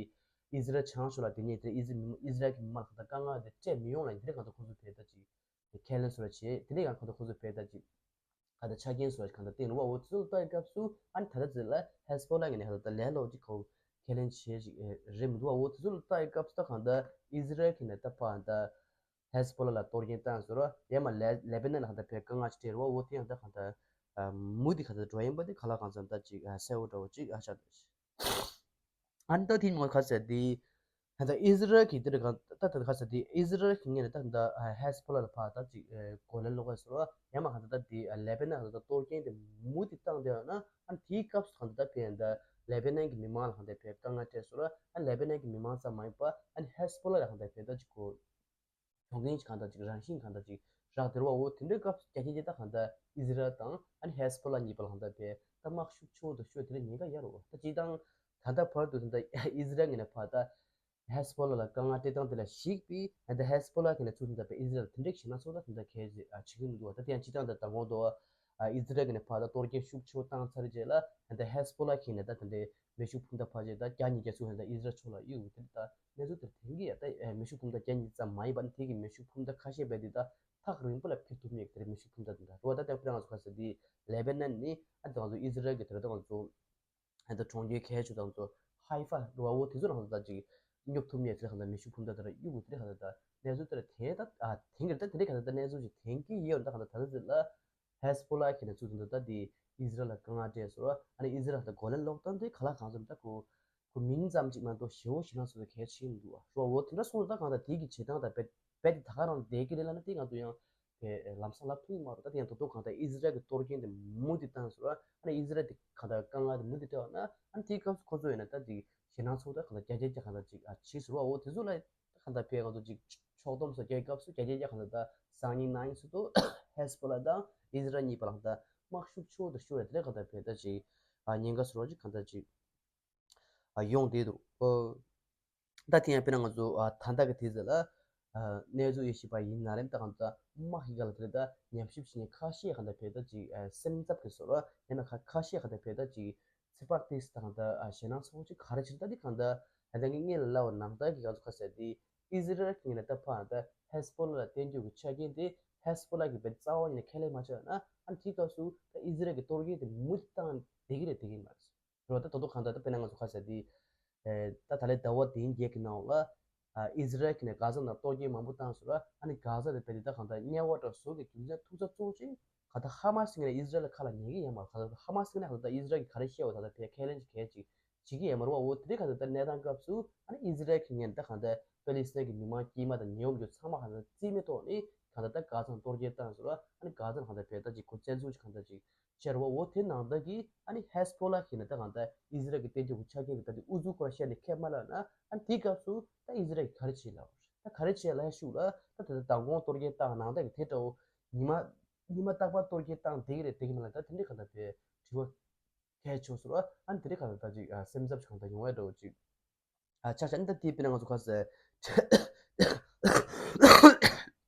ཨི་ཟི་རལ་བྱང་ཕྱོགས་ལ་དེ་ནས་དེ་ཨི་ཟི་ཨི་ཟི་རལ་གྱི་མི་མང་ལ་ད་དཀའ་ངལ་དེ་སྤྲད་མི་ཡོང་ལ་དེ་རིང་གང་ལྟར་ཁོ་ཚོ་བས་ད་ཅིག་ཁས་ལེན་བཟོ་འདྲ་བྱེད། དེ་ནས་ཡང་གང་ལྟར་ཁོ་ཚོ་བས་ད་ཅིག་གང་ལྟར་ཆ་རྐྱེན་བཟོ་འདྲ་གང་ལྟར་བསྟན་རུང་བ། འོ་དེ་ཚོ་ལ་ལྟ་ཡི་སྐབས་སུ་ཨ་ནི་ད་ལྟ་ཚེ་ལ་ཧེ་སི་བྷོ་ལ་གི་ནས་ཧ་ལ་ད་ལས་སླ་བོ་ཅིག་ཁོ་ཁས་ལེན་བྱེད་ཅིག་རེད་མི་འདུག་བ། འོ་དེ་ཚོ་ལ་ལྟ་ཡི་སྐབས་སུ་ད་གང་ལྟར་ཨི་ཟི་རལ་གི་ནས་ད་ཕར་ད་ཧེ་སི་བྷོ་ལ་ལ་གཏོར་སྐྱོན་བཏང་བཟོ་འདྲ་ཡང་མ་ལེ་ལེ་བྷ་ནན་ལ་གང་ལྟར་བས་དཀའ་ངལ་ཅིག་སྤྲད་རུང་བ། འོ་དེ་ཡང་ད་གང་ལྟར་མུ་མཐུད་གང་ལྟར་འགྲོ་ཡིན་པ་དེ་ག་ལ་གང་འཚམ་ད་ཅིག་གསལ་བོ་འདྲ་བོ་ཅིག་ཨ་ཆགས་འདུག་ཨ་ནི་ད་དེ་ངོ་ག་ཟེར་དེ། ད་ལྟ་ཨི་ཟི་རལ་གྱི་དེ་རེད་ག་ད་ད་ག་ཟེར་དེ་ཨི་ཟི་རལ་གྱི་ངོས་ནས་ད་ད་ཧེ་སི་བྷོ་ལ་ལ་ཕར་ད་ཅིག་རྒོལ་ལན་སློག་པ་ཟེར་བ་ཡང་མ་ག་ད་ད་དེ་ལེ་བྷ་ནན་ད་གཏོར་སྐྱོན་དེ་མུ་མཐུད་བཏང་བསྡད་ཡོད་ན་ཨ་ནི་དེའི་སྐབས་སུ་ག་ད་ད་ཕན་ད་ལེ་བྷ་ནན་གྱི་མི་མང་ལ་ག་ད་ཕན་དཀའ་ངལ་འཕྲད་སོང་ལ་ཨ་ནི་ལེ་བྷ་ནན་གྱི་མི་མང་ཙམ་མ་ཡིན་པ་ཨ་ནི་ཧེ་སི་བྷོ་ལ་ལ་ག་ད་ཕན་ད་ཅིག་གོ་གྱོང་གུན་གང་ལྟར་ཅིག་རང་བཞིན་གང་ལྟར་ཅིག་རག་དེར་བ། འོ་དེ་འདྲའི་སྐབས་སུ་རྒྱ་ཆེན་གྱི་ད་གང་ལྟར་ཨི་ཟི་རལ་དང་ཨ་ནི་ཧེ་སི་བྷོ་ལ་གཉིས་བར་ལ་གང་ལྟར་བས་ད་དམག་ཤུགས་ཆེ་བོ་དང་ཤུགས་དེ་ལ་ཉེན་ཁ་ཡོད་རེད་བ། ད་སྤྱིར་བཏང་ད་ལྟ་བར་དུ་ད་ལྟ་ཨི་ཟི་རལ་ངོས་ནས་ཕར་ད་ ཧེ་སི་བྷོ་ལ་ལ་དཀའ་ངལ་སྤྲད་སྟངས་དེ་ལ་གཞིགས་པའི་ད་ལྟ་ཧེ་སི་བྷོ་ལ་གི་ནས་ཚུར་ད་ལྟ་ཨི་ཟི་རལ་དེ་འདྲའི་ཞེད་སྣང་ཚོགས་ད་དེ་འདྲ་གལ་ཆེ་ཨ་བྱེད་ཀྱི་མི་འདུག་བ། ད་དེ་ཡང་སྤྱིར་བཏང་ད་མདང་དགོང་དུ་ཨ་ཨི་ཟི་རལ་གི་ནས་ཕར་ད་གཏོར་སྐྱོན་ཤུགས་ཆེ་བོ་བཏང་ཚར་རྗེས་ལ་ད་ལྟ་ཧེ་སི་བྷོ་ལ་གི་ནས་ད་དེ་འདྲའི་མེ་ཤུགས་འཕུར་མདའ་ཕར་རྗེས་ད་བརྒྱ་ཉིས་བརྒྱ་ཚུར་ད་ལྟ་ཨི་ཟི་རལ་ཕྱོགས་ལ་གཡུག་དེ་ད་གནས་ཚུལ་དེར་དེང་གི་ཡ་ད་མེ་ཤུགས་འཕུར་མདའ་བརྒྱ་ཉིས་ཙམ་མ་ཡིན་པ་ནི་དེ་གི་མེ་ཤུགས་འཕུར་མདའ་ཁ་ཤས་རྦད་དེ་ད་ཐག་རིང་པོ་ལ་འཕུར་ཐུབ་མེད་དེ་རེད། མེ་ཤུགས་འཕུར་མདའ་དེ་འདྲ་རེད་བ། ད་ལྟ་དཔེར་ན་ང་ཚོ་ག་ཟེར་དེ་ལེ་བྷ་ནན་ནི་ཨ་ད་ང་ཚོ་ཨི་ཟི་རལ་གི་དེ་རེད། ད་ང་ཚོ་ཨ་ད་གྲོང་ཁྱེར་གལ་ཆེ་དང་ཚོ་ཧའི་ཧྥ་རེད་བ། འོ་དེ་ཚོ་རང་ཚོ་ད་ཅིག་སྙོབ་ཐུབ་མཁན་ཚོ་གང་ལྟར་མེ་ཤུགས་འཕུར་མདའ་དེ་འདྲ་གཡུག་དགོས་དེ་འདྲ་གང་ལྟར་ད་གནས་ཚུལ་དེ་འདྲ་དེ་ད་ཨ་དེང་གི་ད་དེ་འདྲ་གང་ལྟར་ད་གནས་ཚུལ་ཅིག་དེང་གི་ཡོད་ད་གང་ལྟར་ད་ལྟ་ཚོད་ལ་ཧེ་སི་བྷོ་ལ་གི་ནས་ཚུར་ད་ད་དེ་ཨི་ཟི་རལ་ལ་དཀའ་ངལ་སྤྲད་སོང་ར། ཨ་ནི་ཨི་ཟི་རལ་ད་གོ་ལའི་གློག་ཐོན་དེ་ག་ལ་གང་ཚོད་ད་གོ་གོ་མིང་ཙམ་ཅིག་མ་གཏོགས་ཞེ་བོ་ཞེ་ན་སོ་སོ་གལ་ཆེ་མི་འདུག་བ། རོ་འོ་དེ་འདྲ་སོང་ད་གང་ལྟར་དེ་གི་བྱེད་སྟངས་ད་རྦད་རྦད་དེ་ད་ག་རང་བསྡད་ཀྱི་རེད་ལ་ན་དེ་ང་ཚོ་ཡང་། དེ་ལམ་སང་ལབ་ཐུབ་ཀྱི་མ་རེད། ད་དེ་ཡང་ད་དུང་གང་ལྟར་ཨི་ཟི་རལ་གྱི་གཏོར་སྐྱོན་དེ་མུ་མཐུད་བཏང་ཟེར་བ། ཨ་ནི་ཨི་ཟི་རལ་དེ་གང་ལྟར་དཀའ་ངལ་དེ་མུ་མཐུད་སྤྲད་པ་ན་ཨ་ནི་དེའི་སྐབས་སུ་ཁོ་ཚོ་ཡིན་ན་ད་དེ་ཞེད་སྣང་ཚོགས་ད་གང་ལྟར་བརྒྱ་ཆ་བརྒྱ་གང་ལྟར་ཅིག་ཨ་བྱེད་ཟེར་བ། འོ་དེ་ཚོ་ལ་ད་གང་ལྟར་བས་ང་ཚོ་ཅིག་ཕྱོགས་བསྡོམས་སུ་རྒྱག་སྐབས་སུ་བརྒྱ་ཆ་བརྒྱ་གང་ལྟར་ད་སང་ཉིན་གནངས་ཉིན་ཚོ་ད་ཧེ་སི་བྷོ་ལ་དང་ཨི་ཟི་རལ་གཉིས་བར་ལ་གང་ལྟར་དམག་ཤུགས་ཆེ་བོ་དེ་ཤོར་བས་དེ་ལ་གང་ལྟར་བས་ད་ཅིག་ཨ་ཉེན་ཁ་ཟེར་བ་ཅིག་གང་ལྟར་ཅིག་ཨ་ཡོང་བསྡད་འདུག་ཨོ། ད་དེ་ཡང་དཔེར་ན་ང་ཚོ་ཨ་ད་ལྟ་གི་དུས་ཚོད་ལ་ཨ་གནས་ཚུལ་ཡེ་ཤེས་པ་ཡིན་ན་རེད། ད་གང་ལྟར་དམག་གི་སྒང་ལ་དེ་ལ་ད་ཉམས་ཞིབ་བྱེད་མཁན་ཁ་ཤས་གང་ལྟར་བས་ད་ཅིག་ཨ་སེམས་འཚབ་ཀྱི་བཟོ་འདྲ་ཡང་ན་ཁ་ཁ་ཤས་གང་ལྟར་བས་ད་ཅིག་ཚེ་དཔག་ཏིས་ད་གང་ལྟར་ཨ་ཞེད་སྣང་ཚོགས་ཅིག་ག་རེ་བྱེད་ད་དེ་གང་ལྟར་ཨ་ད་ངས་སྔོན་ལ་ལབ་པ་ནང་ལྟར་གྱི་ག་ཚོད་ཁ་གསལ་དེ་ཨི་ཟི་རལ་གྱི་ངོས་ནས་ད་ཕར་ད་ཧེ་སི་བྷོ་ལ་ལ་བསྟན་རྒྱུ་གི་ཆ་རྐྱེན་དེ་ཧེ་སི་བྷོ་ལ་གི་བས་རྩ་བ་ཉིད་ནས་ཁས་ལེན་མ་བྱས་ན་ཨ་དེའི་སྐབས་སུ་ད་ཨི་ཟི་རལ་གྱི་གཏོར་སྐྱོན་དེ་མུ་མཐུད་བཏང་བསྡད་ཀྱི་རེད་བསྡད་ཀྱི་མ་རེད། རེད་བ། ད་ད་དུང་གང་ལྟར་ད་དཔེར་ན་ང་ཚོ་ཁ་གསལ་དེ། ཨེ་ད་ད་ལོའི་ཟླ་བ་འདིའི་རྒྱབ་ཀྱི་ནང་ལ། ཨ་ཨི་ཟི་རལ་གྱིས་ནས་གྷ་ཟ་ནང་གཏོར་སྐྱོན་མང་པོ་བཏང་སོང་ར། ཨ་ནི་གྷ་ཟ་དེ་བས་དེ་ད་གང་ལྟར་དམྱལ་བ་འདྲ་བཟོ་གི་རྒྱུ་མཚན་ཐུག་ས་གཙོ་བོ་གཅིག་གང་ལྟར་ཧ་མ་སི་ངོས་ནས་ཨི་ཟི་རལ་ལ་ཁ་ལ་ཉན་གྱི་ཡོད་མ་རེད། གང་ལྟར་ཧ་མ་སི་ངོས་ནས་གང་ལྟར་ཨི་ཟི་རལ་གྱིས་ག་རེ་བཤད་འོ་ད་ལྟ་བས་ཁས་ལེན་གྱི་གལ་ཅིག་བྱེད་ཀྱི་ཡོད་མ་རེད་བ། འོ་དེ་འདྲའི་གང་ལྟར་གནས་སྟངས་སྐབས་སུ་ཨ་ནི་ཨི་ཟི་རལ་གྱི་ངོས་ནས་ད་གང་ལྟར་པེ་ལི་སི་ཐན་གྱི་མི་མང་དཀྱུས་མ་དང་ཉེ་འོབས་ཀྱི་ཚང་མ་གང་ལྟར་རྩིས་མེད་ཐོག་ནས་གང་ལྟར་ད་གྷ་ཟ་ནང་གཏོར་སྐྱོན་བཏང་སོང་ར། ཨ་ནི་གྷ་ཟ་ནང་གང་ལྟར་བས་ད་ཅིག་ཁོ་བཙན་འཛུལ་གྱི་གང་ལྟར་ཅིག་ཤར་བ། འོ་དེ་ནང་ལྟར་གྱི་ཨ་ནི་ཧེ་སི་བྷོ་ལ་གི་ནས་ད་གང་ལྟར་ཨི་ཟི་རལ་གྱི་བསྟན་རྒྱུ་གི་ཆ་རྐྱེན་གྱི་ད་དེ་ཨུ་ཚུགས་ཁོ་ར་བཤད་ནས་ཁས་མ་བླངས་ན་ཨ་ནི་དེའི་སྐབས་སུ་ད་ཨི་ཟི་རལ་གྱིས་ག་རེ་བྱེད་ལབ། ད་ག་རེ་བྱེད་ལབ་ཡ་ཤུགས་ལ་ད་ད་ལྟ་མདང་དགོང་གཏོར་སྐྱོན་བཏང་ནང་ལྟར་གྱི་དེ་འདྲ་བོ་ཉི་མ་ཉི་མ་རྟག་པར་གཏོར་སྐྱོན་བཏང་བསྡད་ཀྱི་རེད་བསྡད་ཀྱི་མ་རེད། ད་དེ་འདྲའི་གང་ལྟར་བས་དྲི་བ་གལ་ཆེ་ཤོས་ར། ཨ་ནི་དེ་འདྲའི་གང་ལྟར་ད་ཅིག་ཨ་སེམས་འཚབ་ཅིག་གང་ལྟར་ཡོང་ཡ་འདྲ་བོ་ཅིག་ཨ་ཆགས་ཆགས། ཨ་ནི་ད་དེ་དཔེར་ན་ང་ཚོ་ཁ་གསལ།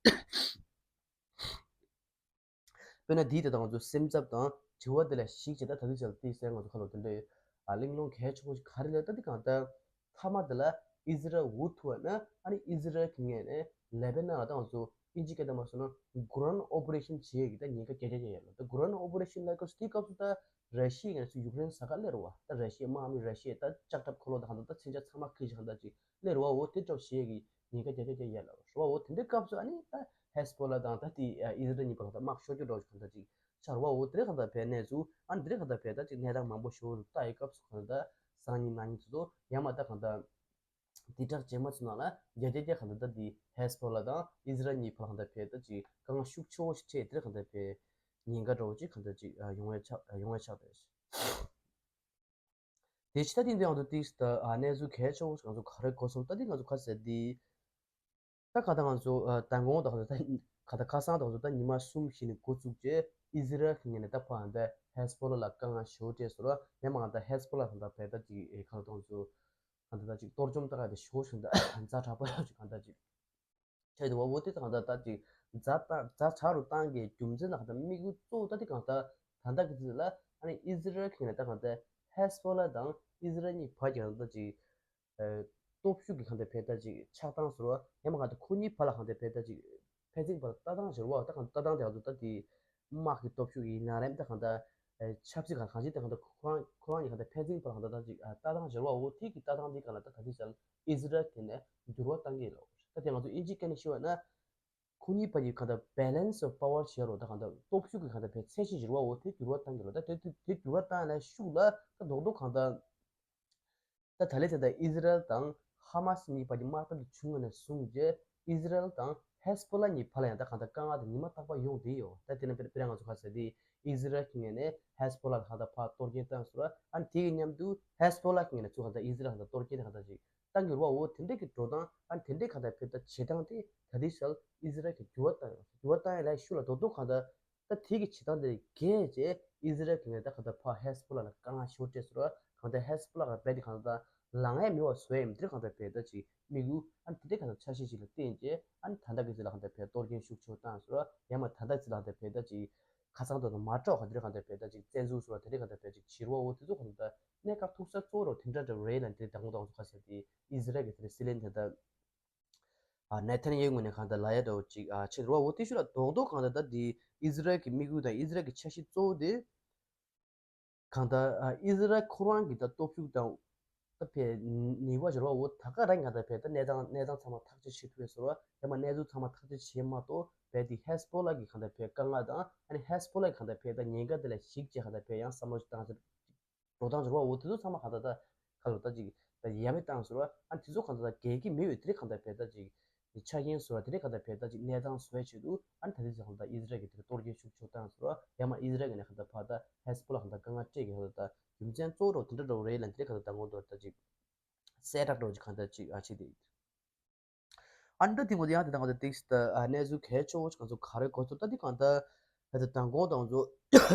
དཔེར་ན་འདིའི་དེ་དང་ང་ཚོ་སེམས་འཚབ་དང་དྲི་བ་དེ་ལ་གཞིགས་བྱས་ད་ད་ལྟའི་ཆར་དེའི་སེམས་ང་ཚོ་ཁ་ལོ་དེ་འདྲའི་ཨ་གླེང་སློང་གལ་ཆེན་པོ་ཞིག་ག་རེ་ལབ་ད་དེ་གང་ལྟར་མཐའ་མ་དེ་ལ་ཨི་ཟི་རལ་འུ་ཐུག་པ་ན་ཨ་ནི་ཨི་ཟི་རལ་གྱི་ངོས་ནས་ལེ་བྷ་ནན་ལ་ད་ང་ཚོ་ཨིན་ཇི་སྐད་དུ་མ་སོང་ན་གྷོ་རན་ཨོ་པ་རེ་ཤན་བྱེད་ཡས་ཀྱི་ད་ཉེན་ཁ་རྒྱ་ཆེ་ཆེ་ཡོད་ལ། ད་གྷོ་རན་ཨོ་པ་རེ་ཤན་ལབ་སྐབས་སུ་དེའི་སྐབས་སུ་ད་ར་ཤི་ཡའི་ངོས་སུ་ཡུཀ་རེན་ཟ་ཁ་སླེབས་རེད་བ། ད་ར་ཤི་ཡ་དམག་མི་ར་ཤི་ཡ་ད་ལྕགས་ཁྲབ་འཁོར་ལོ་ད་གང་ལྟར་ད་མཚོན་ཆ་ཚང་མ་ཁྱེར་ཅིག་གང་ལྟར་ཅིག་སླེབས་རེད་བ། འོ་དེ་འདྲ་བོ་བྱེད་ཡས་ཀྱི་ཉེན་ཁ་རྒྱ་ཆེ་ཆེ་ཡོད་ལ་རེད་བ། འོ་དེ་འདྲའི་སྐབས་སུ་ཨ་ནི་ད་ཧེ་སི་བྷོ་ལ་དང་ད་དེ་ཨི་ཟི་རལ་གཉིས་བར་ལ་ད་དམག་ཤོར་རྒྱུ་འདྲ་བོ་ཅིག་གང་ལྟར་ཅིག་ཆགས་རེད་བ། འོ་དེ་འདྲ་གང་ལྟར་བས་གནས་ཚུལ་ཨ་ནི་དེ་འདྲ་གང་ལྟར་བས་ད་ཅིག་གནས་སྟངས་མང་པོ་ཞིག་ལ་ལྟ་ཡི་སྐབས་སུ་གང་ལྟར་སང་ཉིན་གནངས་ཉིན་དེ་ཚོ་ཡང་མ་ད་གང་ལྟར་དེ་དྲག་རྗེས་མ་ཚོ་ནང་ལ་རྒྱ་རྒྱ་རྒྱ་གང་ལྟར་ད་དེ་ཧེ་སི་བྷོ་ལ་དང་ཨི་ཟི་རལ་གཉིས་བར་ལ་གང་ལྟར་བས་ད་ཅིག་དཀའ་ངལ་ཤུགས་ཆེ་བོ་ཞིག་འཕྲད། དེ་འདྲ་གང་ལྟར་བས་ཉེན་ཁ་འདྲ་བོ་ཅིག་གང་ལྟར་ཅིག་ཡོང་བའི་ཆགས་ཡོང་བའི་ཆགས་རེད། དེ་ཕྱི་ད་དེ་འདི་ཡང་དུ་ཏིག་ད་ཨ་གནས་ཚུལ་གལ་ཆེ་བོ་ང་ཚོ་ག་རེ་གོ་སོང་ད་དེ་ང་ཚོ་ཁ་གསལ་དེ། ད་ག་ད་ང་ཚོ་ཨ་མདང་དགོང་དང་ད་ག་ད་ཁ་སང་དང་ད་ཉི་མ་གསུམ་བཞི་ནས་འགོ་བཙུགས་རྗེས་ཨི་ཟི་རལ་གྱི་ངོས་ནས་ད་ཕར་ད་ཧེ་སི་བྷོ་ལ་ལ་དཀའ་ངལ་ཞེ་བོ་སྤྲད་སོང་ར། ཡང་མ་ག་ད་ཧེ་སི་བྷོ་ལ་གང་ལྟར་བས་ད་ཅིག་ཨེ་ག་ད་ང་ཚོ་ག་ད་ད་ཅིག་གཏོར་བཅོམ་ད་ག་དེ་ཞེ་བོ་ཞིག་ད་ཛ་དྲག་པོ་ཡོད་ཅིག་གང་ད་ཅིག་ཆགས་འདུག་བ། འོ་དེ་གང་ད་ད་ཅིག་ཛ་ད་ཛ་དྲག་རུ་བཏང་གི་རྒྱུ་མཚན་ད་ག་ད་དམིགས་ཡུལ་གཙོ་བོ་ད་དེ་གང་ད་ད་ད་གི་དེ་ལ་ཨ་ནི་ཨི་ཟི་རལ་གྱི་ངོས་ནས་ད་གང་ད་ཧེ་སི་བྷོ་ལ་དང་ཨི་ཟི་རལ་གཉིས་བར་གྱི་གང་ད་ཅིག་ཨ་སྟོབས་ཤུགས་ཀྱི་གང་ལྟར་བས་ད་ཅིག་ཆགས་སྡང་ཟེར་བ་ཡང་མ་གང་ལྟར་ཁོ་གཉིས་བར་ལ་གང་ལྟར་བས་ད་ཅིག་ཕན་ཚུན་བར་ལྟ་སྟངས་ཟེར་བ་ད་གང་ལྟ་སྟངས་དེ་གང་ལྟར་ད་དེ་དམག་གི་སྟོབས་ཤུགས་ཡིན་ན་རེད། ད་གང་ལྟར་ཨ་ཆབ་སྲིད་གང་གང་ཅི་ད་གང་ལྟར་ཁོ་རང་ཁོ་རང་གཉིས་གང་ལྟར་ཕན་ཚུན་བར་ལ་གང་ལྟར་ད་ཅིག་ཨ་ལྟ་སྟངས་ཟེར་བ། འོ་དེ་གི་ལྟ་སྟངས་དེ་གང་ལ་ད་ད་དེ་ཅལ་ཨི་ཟི་རལ་དེ་ནས་འགྱུར་བ་བཏང་གི་ལོ། ད་དེ་ང་ཚོ་ཨིན་ཇི་སྐད་ནས་ཞུ་བ་ན། ཁོ་གཉིས་བར་གྱི་གང་ལྟར་balance of power ཟེར་རོ། ད་གང་ལྟར་སྟོབས་ཤུགས་ཀྱི་གང་ལྟར་བས་ཚད་གཞི་འགྱུར་བ་འོ་དེ་འགྱུར་བ་བཏང་གི་ལོ། ད་དེ་དེ་འགྱུར་བ་བཏང་ལ་ཤུགས་ལ་ད་རྡོག་རྡོག་གང་ལྟར་ད་ད་ལས་ད་ད་ཨི་ཟི་རལ་དང་ཧ་མ་སི་གཉིས་བར་གྱི་དམག་འཐབ་དེ་བྱུང་བ་ནས་བཟུང་རྗེས་ཨི་ཟི་རལ་དང་ཧེ་སི་བྷོ་ལ་གཉིས་བར་ལ་ཡང་ད་གང་ལྟར་དཀའ་ངལ་དེ་ཉི་མ་རྟག་པར་ཡོང་བསྡད་ཡོད། ད་དེ་ནས་དཔེར་དཔེར་ན་ང་ཚོ་ག་ཟེར་དེ་ཨི་ཟི་རལ་གྱི་ངོས་ནས་ཧེ་སི་བྷོ་ལ་ལ་གང་ལྟར་ཕར་གཏོར་སྐྱོན་བཏང་སོང་ར། ཨ་ནི་དེ་གི་མཉམ་དུ་ཧེ་སི་བྷོ་ལ་གི་ངོས་ནས་ཚུར་གང་ལྟར་ཨི་ཟི་རལ་གང་ལྟར་གཏོར་སྐྱོན་དེ་གང་ལྟར་ཅིག་བཏང་གི་རེད་བ། འོ་དེ་འདྲས་ཀྱི་འགྲོ་སྟངས་ཨ་ནི་དེ་འདྲས་གང་ལྟར་བས་ད་བྱེད་སྟངས་དེ་ད་ལྟའི་ཆར་ཨི་ཟི་རལ་གྱིས་འགྱུར་བ་བཏང་ཡོད། འགྱུར་བ་བཏང་ཡོད་ལ་ཤུགས་ལ་རྡོག་རྡོག་གང་ལྟར་ད་དེ་གི་བྱེད་སྟངས་དེ་རྒྱས་རྗེས་ཨི་ཟི་རལ་གྱི་ངོས་ནས་ད་གང་ལྟར་ཕར་ཧེ་སི་བྷོ་ལ་ལ་དཀའ་ངལ་ཞེ་པོ་སྤྲད་སོང་ར། གང་ལྟར་ཧེ་སི་བྷོ་ལ་ག་རྦད་དེ་གང་ལྟར་ ལངས་ཡས་མེད་པ་བཟོ་ཡས་མི་དེ་གང་ལྟར་བས་ད་ཅིག་དམིགས་ཡུལ་ཨ་ནི་དེ་འདྲའི་གང་ལྟར་འཆར་གཞི་ཅིག་ལ་བརྟེན་བྱས་ཨ་ནི་ད་ལྟ་གི་ཚེ་ལ་གང་ལྟར་བས་གཏོར་སྐྱོན་ཤུགས་ཆེ་བཏང་ཟེར་བ་ཡང་མ་ད་ལྟ་ཚེ་ལ་གང་ལྟར་བས་ད་ཅིག་ཁ་སང་དང་དང་མ་འདྲ་བ་གང་འདྲ་གང་འདྲ་བས་ད་ཅིག་བཙན་འཛུལ་ཟེར་བ་དེ་འདྲའི་གང་འདྲ་བས་ཅིག་བྱེད་རོགས་འོ་དེ་ཚོ་གང་འདྲ་གནད་འགག་ཐུག་ས་གཙོ་བོ་རོ་དེ་འདྲ་འདྲ་བ་རེད་ལ་འདི་དང་པོ་དང་ཚོ་ཁ་ཟེར་དེ་ཨི་ཟི་རལ་གི་དེ་སྲིད་བློན་དེ་ད་ཨ་ནེ་ཐན་ཡེ་ངོས་ནས་གང་འདྲ་ལ་ཡ་འདྲ་བ་ཅིག་ཨ་བྱེད་རོགས་འོ་དེ་ཤུ་ལ་རྡོག་རྡོག་གང་འདྲ་ད་འདི་ཨི་ཟི་རལ་གི་དམིགས་ཡུལ་དང་ཨི་ཟི་རལ་གི་འཆར་གཞི་གཙོ་བོ་དེ། གང་ལྟར་ཨ་ཨི་ཟི་རལ་ཁོ་རང་གི་ད་སྟོབས་ཤུགས་དང་ད་ཕེ་ནི་བ་ཞོར་བ་འོ་ད་ག་རང་གང་ལྟར་ཕེ་ད་གནས་སྟངས་གནས་སྟངས་ཚང་མ་ཐག་གཅོད་བྱེད་ཐུབ་པའི་ཟོར་བ་ཡང་མ་གནས་ཚུལ་ཚང་མ་ཐག་གཅོད་བྱེད་མ་གཏོགས་ཕེ་དེ་ཧེ་སི་པོ་ལ་གི་གང་ལྟར་ཕེ་དཀའ་ངལ་དང་ཨ་ནི་ཧེ་སི་པོ་ལ་གི་གང་ལྟར་ཕེ་ད་ཉེན་ཁ་དེ་ལ་གཞིགས་བྱས་གང་ལྟར་ཕེ་ཡང་བསམ་བློ་ཞིག་བཏང་ཕྱིར་འགྲོ་སྟངས་ཟོར་བ་འོ་དེ་ཚོ་ཚང་མ་གང་ལྟར་ད་ག་ལོ་ད་ཅིག་ད་ཡ་མེད་བཏང་ཟོར་བ་ཨ་ནི་དེ་ཚོ་གང་ལྟར་ད་གལ་གི་མེད་པའི་དེ་རིགས་གང་ལྟར་ཕེ་ད་ཅིག་ཆ་རྐྱེན་བཟོ་བ་དེ་འདྲའི་གང་ལྟར་བས་ད་ཅིག་གནས་སྟངས་བཟོ་བའི་ཆེད་དུ་ཨ་ནི་ད་ལྟའི་ཆར་གང་ལྟར་ཨི་ཟི་རལ་གྱིས་དེར་གཏོར་སྐྱོན་ཤུགས་ཆེ་བཏང་ཟེར་བ་ཡང་མ་ཨི་ཟི་རལ་གྱི་ནས་གང་ལྟར་ཕར་ད་ཧེ་སི་པོ་ལ་གང་ལྟར་དཀའ་ངལ་སྤྲད་ཀྱི་གང་ལྟར་ད་རྒྱུ་མཚན་གཙོ་བོ་དེ་འདྲ་འདྲ་བོ་རེད་ལ་འདི་འདྲའི་གང་ལྟར་ད་ངོ་མདོག་ད་ཅིག་གསལ་དྲགས་འདྲ་བོ་ཅིག་གང་ལྟར་ཅིག་ཨ་བྱེད་དེ་ཨ་ནི་ད་དེ་ངོ་དེ་ཡང་དེ་ད་གང་ལྟར་ཏིག་སི་ད་ཨ་གནས་ཚུལ་གལ་ཆེ་བོ་ཅིག་གང་ཚོ་ག་རེ་གོ་ཚོ་ད་འདི་གང་ལྟར་ད་ད་མདང་དགོང་དང་ཚོ་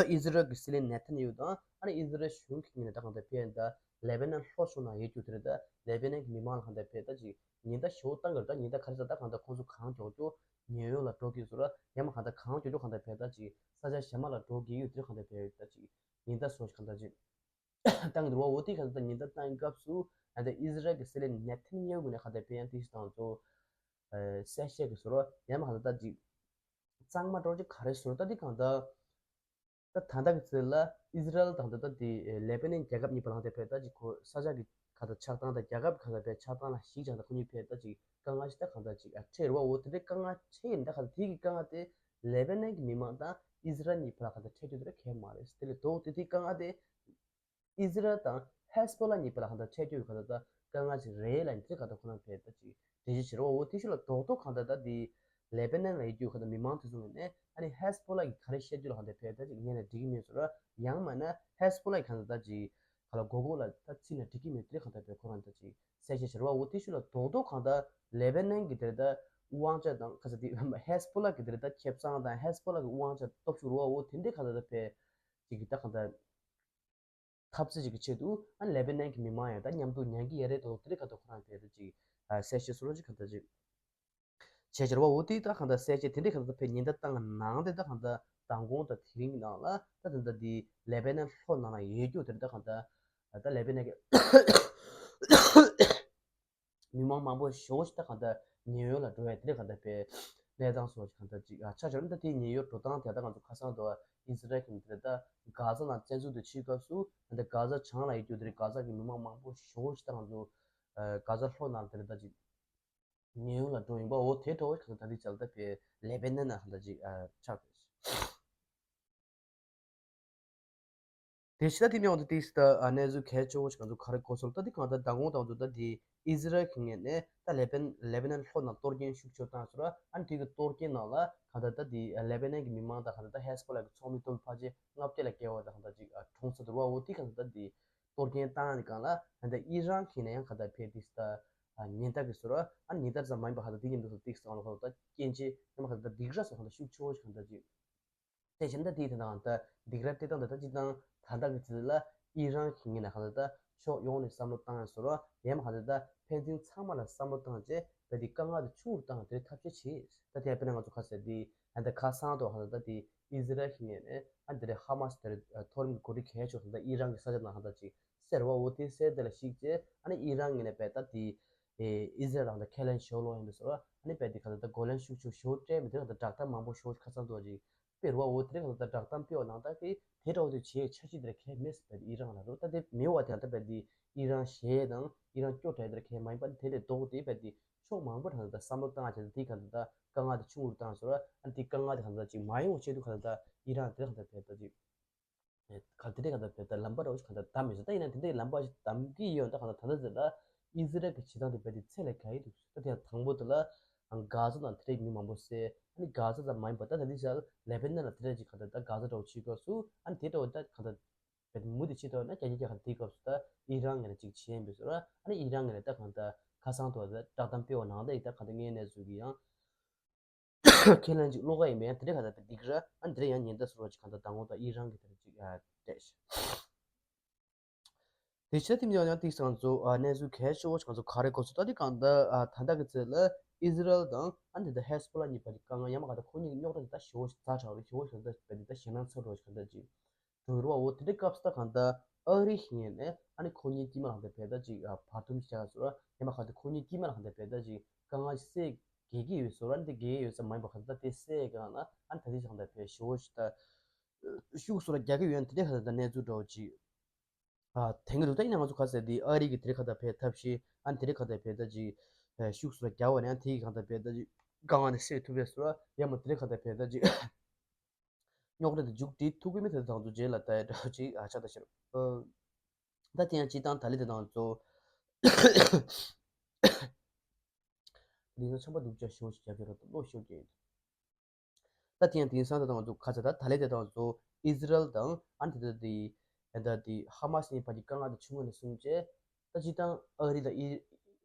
ཨི་ཟི་རལ་གྱི་སྲིད་བློན་ནེ་ཐན་ཡ་ཧུ་དང་ཨ་ནི་ཨི་ཟི་རལ་གཞུང་གི་ངོས་ནས་ད་གང་ལྟར་ཕེ་ད་ལེ་བྷ་ནན་ལྷོ་ཕྱོགས་ནང་ཡོད་རྒྱུ་དེ་རེད་ད་ལེ་བྷ་ནན་གྱི་མི་མང་ལ་གང་ལྟར་ཕེ་ད་ཅིག་ཉེན་བརྡ་ཞེ་པོ་བཏང་གི་རེད། ད་ཉེན་བརྡ་ག་རེ་ཟེར་ད་གང་ལྟར་ཁོང་ཚོ་གང་མགྱོགས་མགྱོགས་ཉེ་ཡོད་ལ་འགྲོ་གི་ཟེར་ར་ཡང་མ་གང་ལྟར་གང་མགྱོགས་མགྱོགས་གང་ལྟར་ཕེ་ད་ཅིག་ས་ཆ་གཞན་མ་ལ་འགྲོ་གི་ཡོད་དེ་གང་ལྟར་ཕེ་ད་ཅིག་ཉེན་བརྡ་སོགས་གང་ལྟར་ཅིག་བཏང་གི་འདུག་བ། འོ་དེ་གང་ལྟར་ཉེན་བརྡ་བཏང་སྐབས་སུ་ད་ལྟ་ཨི་ཟི་རལ་གྱི་སྲིད་བློན་ནེ་ཐན་ཡ་ཧུ་ནས་གང་ལྟར་ཕེ་ཡང་དེ་ཞིག་དང་ཚོ་གསལ་བཤད་ཀྱི་ཟེར་ར་ཡང་མ་གང་ལྟར་ད་ཅིག་གཙང་མ་འགྲོ་ཅིག་ག་རེ་ཟེར་ད་འདི་གང་ལྟར། ད་ད་ལྟ་གི་ཚེ་ལ་ཨི་ཟི་རལ་དང་ད་ལྟ་དེ་ལེ་པེ་ནན་རྒྱལ་ཁབ་གཉིས་བར་ལ་དེ་ཕེ་ད་ཅིག་ཁོ་ས་ཆ་གི་ཁ་ད་ཆགས་སྟངས་དང་རྒྱལ་ཁབ་ཁ་ད་ཕེ་ཆགས་སྟངས་ལ་གཞིགས་ཀྱང་ད་ཁོ་གཉིས་ཕེ་ད་ཅིག་དཀའ་ངལ་ཞིག་ད་གང་ད་ཅིག་ཨ་འཕྲད་རེད་བ། འོ་དེ་འདྲའི་དཀའ་ངལ་འཕྲད་ཡིན་ད་ག་ད་དེ་གི་དཀའ་ངལ་དེ་ལེ་པེ་ནན་གྱི་མི་མང་དང་ཨི་ཟི་རལ་གཉིས་བར་ལ་ག་ད་འཕྲད་རྒྱུ་དེ་ར་གལ་མ་རེད། དེ་ལས་ལྡོག་དེ་དེ་དཀའ་ངལ་དེ་ཨི་ཟི་རལ་དང་ཧེ་སི་པོ་ལ་གཉིས་བར་ལ་གང་ལྟར་འཕྲད་རྒྱུ་གང་ལྟར་ད་དཀའ་ངལ་ཅིག་རེད་ལ་འདི་གང་ལྟར་ཁོ་རང་ཕེ་ད་ཅིག་འགྲེལ་བརྗོད་བྱེད་རོགས། འོ་དེ་ཤུ་ལ་རྡོག་རྡོག་གང་ལྟར་ད་འདི་ལེ་པེ་ནན་ལ་ཡོད་རྒྱུ་གང་ལྟར་མི་མང་དེ་ཚོ་ངོས་ནས་ཨ་ནི་ཧེ་སི་པོ་ལ་གི་ག་རེ་བཤད་རྒྱུ་ལ་གང་ལྟར་ཕེ་ད་ཅིག་ངས་ནས་འགྲིག་གི་མེད་ཟེར་ར་ཡང་མིན་ན་ཧེ་སི་པོ་ལ་གི་གང་ལྟར་ད་ཅིག་ག་ལ་མགོ་སྐོར་ལ་ད་ཚིག་ནས་འགྲིག་གི་མེད་དེ་གང་ལྟར་ཕེ་ཁོ་རང་ད་ཅིག་གསལ་བཤད་བྱེད་རོགས། འོ་དེ་ཤུ་ལ་རྡོག་རྡོག་གང་ལྟར་ལེ་པེ་ནན་གི་དེར་ད་དབང་ཆ་དང་ག་ས་དེ་ཧེ་སི་པོ་ལ་གི་དེར་ད་ཁེ་བཟང་དང་ཧེ་སི་པོ་ལ་གི་དབང་ཆ་སྟོབས་ཤུགས་རོགས། འོ་དེ་འདྲའི་གང་ལྟར་ད་ཕེ་ཅིག་གི་ད་གང་ལྟར། འཐབ་རྩོད་ཅིག་གི་ཆེད་དུ་ཨ་ནི་ལེ་པེ་ནན་གྱི་མི་མང་ཡང་ད་མཉམ་དུ་ཉན་གྱི་ཡོད་རེད་དོ། དེ་འདྲའི་ཁ་ཐུག་ཁོ་རང་ཕེ་ད་ཅིག་ཨ་གསལ་བཤད་སོ་རོ་ཅིག་ག་ད་ཅིག་བྱས་བྱས་རེད་བ། འོ་དེ་ད་གང་ལྟར་གསལ་བཤད་དེ་འདྲའི་ག་ད་ཕེ་ཉེན་བརྡ་བཏང་ནང་དེ་ད་གང་ལྟར་མདང་དགོང་དང་དེ་རིང་གི་ནང་ལ་ད་ད་ལྟ་དེ་ལེ་པེ་ནན་ལྷོ་ནང་ལ་ཡོད་རྒྱུ་དེ་ད་གང་ལྟར་ད་ལེ་པེ་ནན་གྱི་མི་མང་མང་པོ་ཞེ་པོ་ཅིག་ད་གང་ལྟར་ཉེན་གཡོལ་ལ་འགྲོ་བའི་དེ་འདྲའི་གང་ལྟར་ཕེ་གནས་སྟངས་སོགས་ཅིག་གང་ལྟར་ཅིག་ཨ་ཆ་བཞག་ན་ད་དེའི་ཉེན་གཡོལ་འགྲོ་སྟངས་དེ་ད་ང་ཚོ་ཁ་སང་དུ་ཨི་སི་རལ་གྱི་མི་དེ་ད་གྷ་ཟ་ནང་བཙན་འཛུལ་དུ་ཕྱིན་སྐབས་སུ་ད་གྷ་ཟ་བྱང་ལ་ཡོད་རྒྱུ་དེ་རེད། གྷ་ཟ་གི་མི་མང་མང་པོ་ཞེ་པོ་ཅིག་ད་ང་ཚོ་ཨ་གྷ་ཟ་ལྷོ་ནང་དེ་རེད་ད་ཅིག་ཉེན་གཡོལ་ལ་འགྲོ་ཡིན་པ། འོ་དེ་འདྲ་བོ་ཅིག་གང་ལྟར་ད་དེ་ཅག་ད་ཕེ་ལེ་པེ་ནན་ན་གང་ལྟར་ཅིག་ཨ་ཆགས་ཏེ། དེ་ཕྱི་ད་དེ་ནས་འོང་དུ་དེ་ད་གནས་ཚུལ་གལ་ཆེ་བོ་ཞིག་ང་ཚོ་ག་རེ་གོ་སོང་ད་དེ་གང་ལྟར་མདང་དགོང་དང་དུ་ད་དེ་ཨི་སི་རལ་གྱི་ངོས་ནས་ད་ལེ་པན་ལེ་པན་ནན་ལྷོ་ནང་གཏོར་སྐྱོན་ཤུགས་ཆེ་བཏང་ཟེར་བ། ཨ་ནི་དེ་གི་གཏོར་སྐྱོན་ནང་ལ་གང་ལྟར་ད་དེ་ལེ་པན་ནན་གྱི་མི་མང་དང་གང་ལྟར་ད་ཧེ་སི་པོ་ལ་གི་ཚོགས་མི་སྟོང་ཕལ་ཆེར་ལྔ་བརྒྱ་ལ་བརྒལ་བ་དང་གང་ལྟར་ཅིག་གྲོངས་ཚར་འདུག་བ། འོ་དེ་གང་ལྟར་ད་དེ་གཏོར་སྐྱོན་བཏང་ནས་གང་ལ་གང་ལྟར་ཨི་རན་གྱི་ནས་ཡང་གང་ལྟར་ཕེ་དེ་ད་ཉེན་བརྡ་གི་ཟེར་བ། ཨ་ནི་ཉེན་བརྡ་ཙམ་མ་ཡིན་པ་གང་ལྟར་དེ་ཉིན་དུ་ད་དེ་གང་ལ་གང་ལྟར་སྐྱོན་ཆེ་ཡང་མ་གང་ལྟར་སྡིགས་ར་སོགས་གང་ལྟར་ཤུགས་ཆེ་བོ་ཞིག་གང་ལྟར་ཅིག་དེ་བཞིན་ད་དེའི་དེ་དང་ད་སྡིགས་ར་སྤྲད་སྟངས་ད་ད་སྤྱིར་བཏང་ད་ལྟ་གི་དུས་ལ་ཨི་རན་གྱི་ངོས་ནས་གང་ལྟར་ད་ཕྱོགས་ཡོངས་ནས་བསམ་བློ་བཏང་ཡང་ཟེར་རོ། ཡང་མ་གང་ལྟར་ད་ཕན་ཚུན་ཚང་མ་ལ་བསམ་བློ་བཏང་བྱས་ད་དེ་དཀའ་ངལ་དེ་ཆུང་རུ་བཏང་དེ་ཐབས་ཤེས་བྱས། ད་དེ་དཔེར་ན་ང་ཚོ་ཁ་གསལ་དེ་ད་ད་ཁ་སང་དུ་གང་ལྟར་ད་དེ་ཨི་ཟི་རལ་གྱི་ངོས་ནས་ཨ་དེ་རེད་ཧ་མ་སི་དེ་རེད་མཐོ་རིམ་གྱི་འགོ་ཁྲིད་གལ་ཆེ་ད་ད་ཨི་རན་གྱི་ས་ཆ་ནང་གང་ལྟར་ཅིག་སེར་བ་འོ་དེ་སེར་དེ་ལ་གཞིགས་བྱས་ཨ་ནི་ཨི་རན་ངོས་ནས་བས་ད་དེ་ཨི་ཟི་རལ་ལ་གང་ལྟར་ཁས་ལེན་ཞུ་ལོ་ཡིན་པས་ཟེར་རོ། ཨ་ནི་བས་དེ་གང་ལྟར་ད་རྒོལ་ལན་ཤུགས་ཆེ་ཞུ་སྤྲད་མི་དེ་གང་ལྟར་བསྒྲགས་གཏམ་མང་པོ་ཞུ་ཁ་སང་དུ་ཅིག་སྤེལ་བ། འོ་དེ་རིང་ལ་ད་བསྒྲགས་གཏམ་སྤེལ་བ་ནང་ལྟར་གྱི་དེ་འདྲ་བོ་དེ་བྱེད་འཆར་གཞི་དེ་འདྲ་གལ་མེད་ཟེར་བས་ཨི་རན་ལ་རོ། ད་དེ་མེད་བ་དེ་ལ་ད་བས་དེ་ཨི་རན་གཞས་དང་ཨི་རན་སྐྱོ་དྲགས་དེ་འདྲ་གལ་མ་ཡིན་པ་དེ་ལས་ལྡོག་དེ་བས་དེ་ཕྱོགས་མང་པོ་དང་ད་བསམ་བློ་བཏང་བྱས་དེ་གང་ལྟར་ད་དཀའ་ངལ་དེ་ཆུང་རུ་བཏང་ཟེར་བ། ཨ་དེ་དཀའ་ངལ་དེ་གང་ལྟར་ཅིག་མ་ཡོང་བ་ཆེད་དུ་གང་ལྟར་ད་ཨི་རན་དེ་གང་ལྟར་བས་ད་ཅིག་ག་དེ་འདྲ་གང་ལྟར་བས་ད་ལམ་པ་འདྲ་བོ་ཞིག་གང་ལྟར་བདམས་མེད་ཟེར། ད་ཡིན་ན་དེ་འདྲའི་ལམ་པ་ཞིག་བདམས་ཀྱི་ཡོད། ད་གང་ལྟར་ད་ལྟ་ཟེར་ད་ཨི་ཟི་རལ་གྱི་བྱེད་སྟངས་དེ་བས་དེ་ཚད་ལས་བརྒལ་ཡི་འདུག་ད་དེ་ཡང་དང་པོ་དེ་ལ་གྷ་ཟ་དང་དེ་འདྲའི་མི་མང་པོ་བསད། ཨ་ནི་གྷ་ཟ་ཙམ་མ་ཡིན་པ་ད་ད་འདི་ཞག་ལེ་པེ་ནན་ལ་དེ་འདྲ་ཅིག་གང་ལྟར་ད་གྷ་ཟ་འདྲ་བོ་བྱེད་སྐབས་སུ། ཨ་ནི་དེ་འདྲ་བོ་ད་གང་ལྟར་བས་མུ་མཐུད་བྱེད་ཐུབ་ན་རྒྱ་རྒྱ་རྒྱ་གང་ལྟར་དེའི་སྐབས་སུ་ད་ཨི་རན་ངོས་ནས་ཅིག་བྱེད་ཡིན་པས་ཟེར་བ། ཨ་ནི་ཨི་རན་ངོས་ནས་ད་གང་ལྟར་ཁ་སང་དུ་ད་བསྒྲགས་གཏམ་སྤེལ་བ་ནང་ད་ཡིག་ད་གང་ལྟར་ངའི་གནས་ཚུལ་གྱི་ཡང་ཁས་ལེན་ཅིག་བློ་ཁ་ཡིན་པས་ཡང་དེ་འདྲ་གང་ལྟར་སྡིགས་ར། ཨ་ནི་དེ་འདྲ་ཡང་ཉེན་བརྡ་ཟེར་བ་ཅིག་གང་ལྟར་དང་པོ་ད་ཨི་རན་གྱི་དེ་འདྲ་ཅིག་ཨ་སྤྲད་ཤག་དེ་ཕྱིར་དེ་མིན་ཡང་དེ་ང་ཚོ་ཨ་གནས་ཚུལ་གལ་ཆེ་བོ་ཞིག་ང་ཚོ་ག་རེ་གོ་སོང་ད་དེ་གང་ལྟར་ཨ་ད་ལྟ་གི་ཚེ་ལ་ཨི་ཟི་རལ་དང་ཨ་ནི་དེ་ཧེ་སི་བྷོ་ལ་གཉིས་བར་གྱི་དཀའ་ངལ་ཡང་མ་གང་ལྟར་ཁོ་གཉིས་ཀྱི་རྙོག་དྲ་དེ་ད་ཞེ་བོ་ཞིག་ཛ་དྲག་རེད། ཞེ་བོ་ཞིག་ད་བས་དེ་ད་ཞེད་སྣང་ཚ་དྲག་ཞིག་གང་ལྟར་ཅིག་འགྲོ་གི་རེད་བ། འོ་དེ་འདྲའི་སྐབས་སུ་ད་གང་ལྟར་ཨ་རི་ཞིག་ངོས་ནས་ཨ་ནི་ཁོ་གཉིས་དཀྱིལ་མ་ལ་གང་ལྟར་བས་ད་ཅིག་ཨ་བར་འདུམ་བྱ་བ་ཚོ་ཡང་མ་གང་ལྟར་ཁོ་གཉིས་དཀྱིལ་མ་ལ་གང་ལྟར་བས་ད་ཅིག་དཀའ་ངལ་ཞིག་སེལ་དགོས་ཀྱི་ཡོད་ཟེར་བ་ཨ་ནི་དེ་དགོས་ཀྱི་ཡོད་ས་མ་ཡིན་པ་གང་ལྟར་དེ་སེལ་གང་ན་ཨ་ནི་ད་དེ་ཞིག་གང་ལྟར་བས་ཞེ་བོ་ཞིག་ད་ཤུགས་སུ་ལ་རྒྱག་གི་ཡོད་ན་དེ་འདྲའི་གང་ལྟར་གནས་ཚུལ་འདྲ་བོ་ཅིག་ཨ་དེང་གི་འདུག་ད་ཡིན་ན་ང་ཚོ་ག་ཟེར་དེ་ཨ་རི་གི་དེ་རིང་གང་ལྟར་བས་ཐབས་ཤེས་ཨ་ནི་དེ་རིང་གང་ལྟར་བས་ད་ཅིག་ཤུགས་སུ་ལ་རྒྱག་བ་ནས་ཨ་ནི་དེ་གི་གང་ལྟར་བས་ད་ཅིག་དཀའ་ངལ་དེ་སེལ་ཐུབ་པས་ཟེར་བ་ཡང་མ་དེ་རིང་གང་ལྟར་བས་ད་ཅིག་རྙོག་དྲ་དེ་མཇུག་སྒྲིལ་ཐུབ་ཀྱི་མེད་དེ་དང་དུ་རྗེས་ལ་ལྟ་ཡ་འདྲ་ཅིག་ཨ་ཆགས་ད་ཤེར། ད་དེ་ཡང་སྤྱི་བཏང་ད་ལི་དེ་དང་ཚོ་ལི་ཚོ་ཆམ་པ་སྡུག་ཅག་ཤོ་ཞིག་རྒྱབ་ཀྱི་རོ་ལོ་ཤོ་གྱི། ད་དེ་ཡང་དེང་སང་དེ་དང་ཚོ་ཁ་ཚ་ད་ད་ལི་དེ་དང་ཚོ་ཨི་ཟི་རལ་དང་ཨ་ནི་དེ་དེ་ད་དེ་ཧ་མ་སི་གཉིས་བར་གྱི་དཀའ་ངལ་དེ་ཆུང་ངུ་ནས་བཟུང་བྱས། ད་སྤྱིར་བཏང་ཨ་རི་དང་ཨི་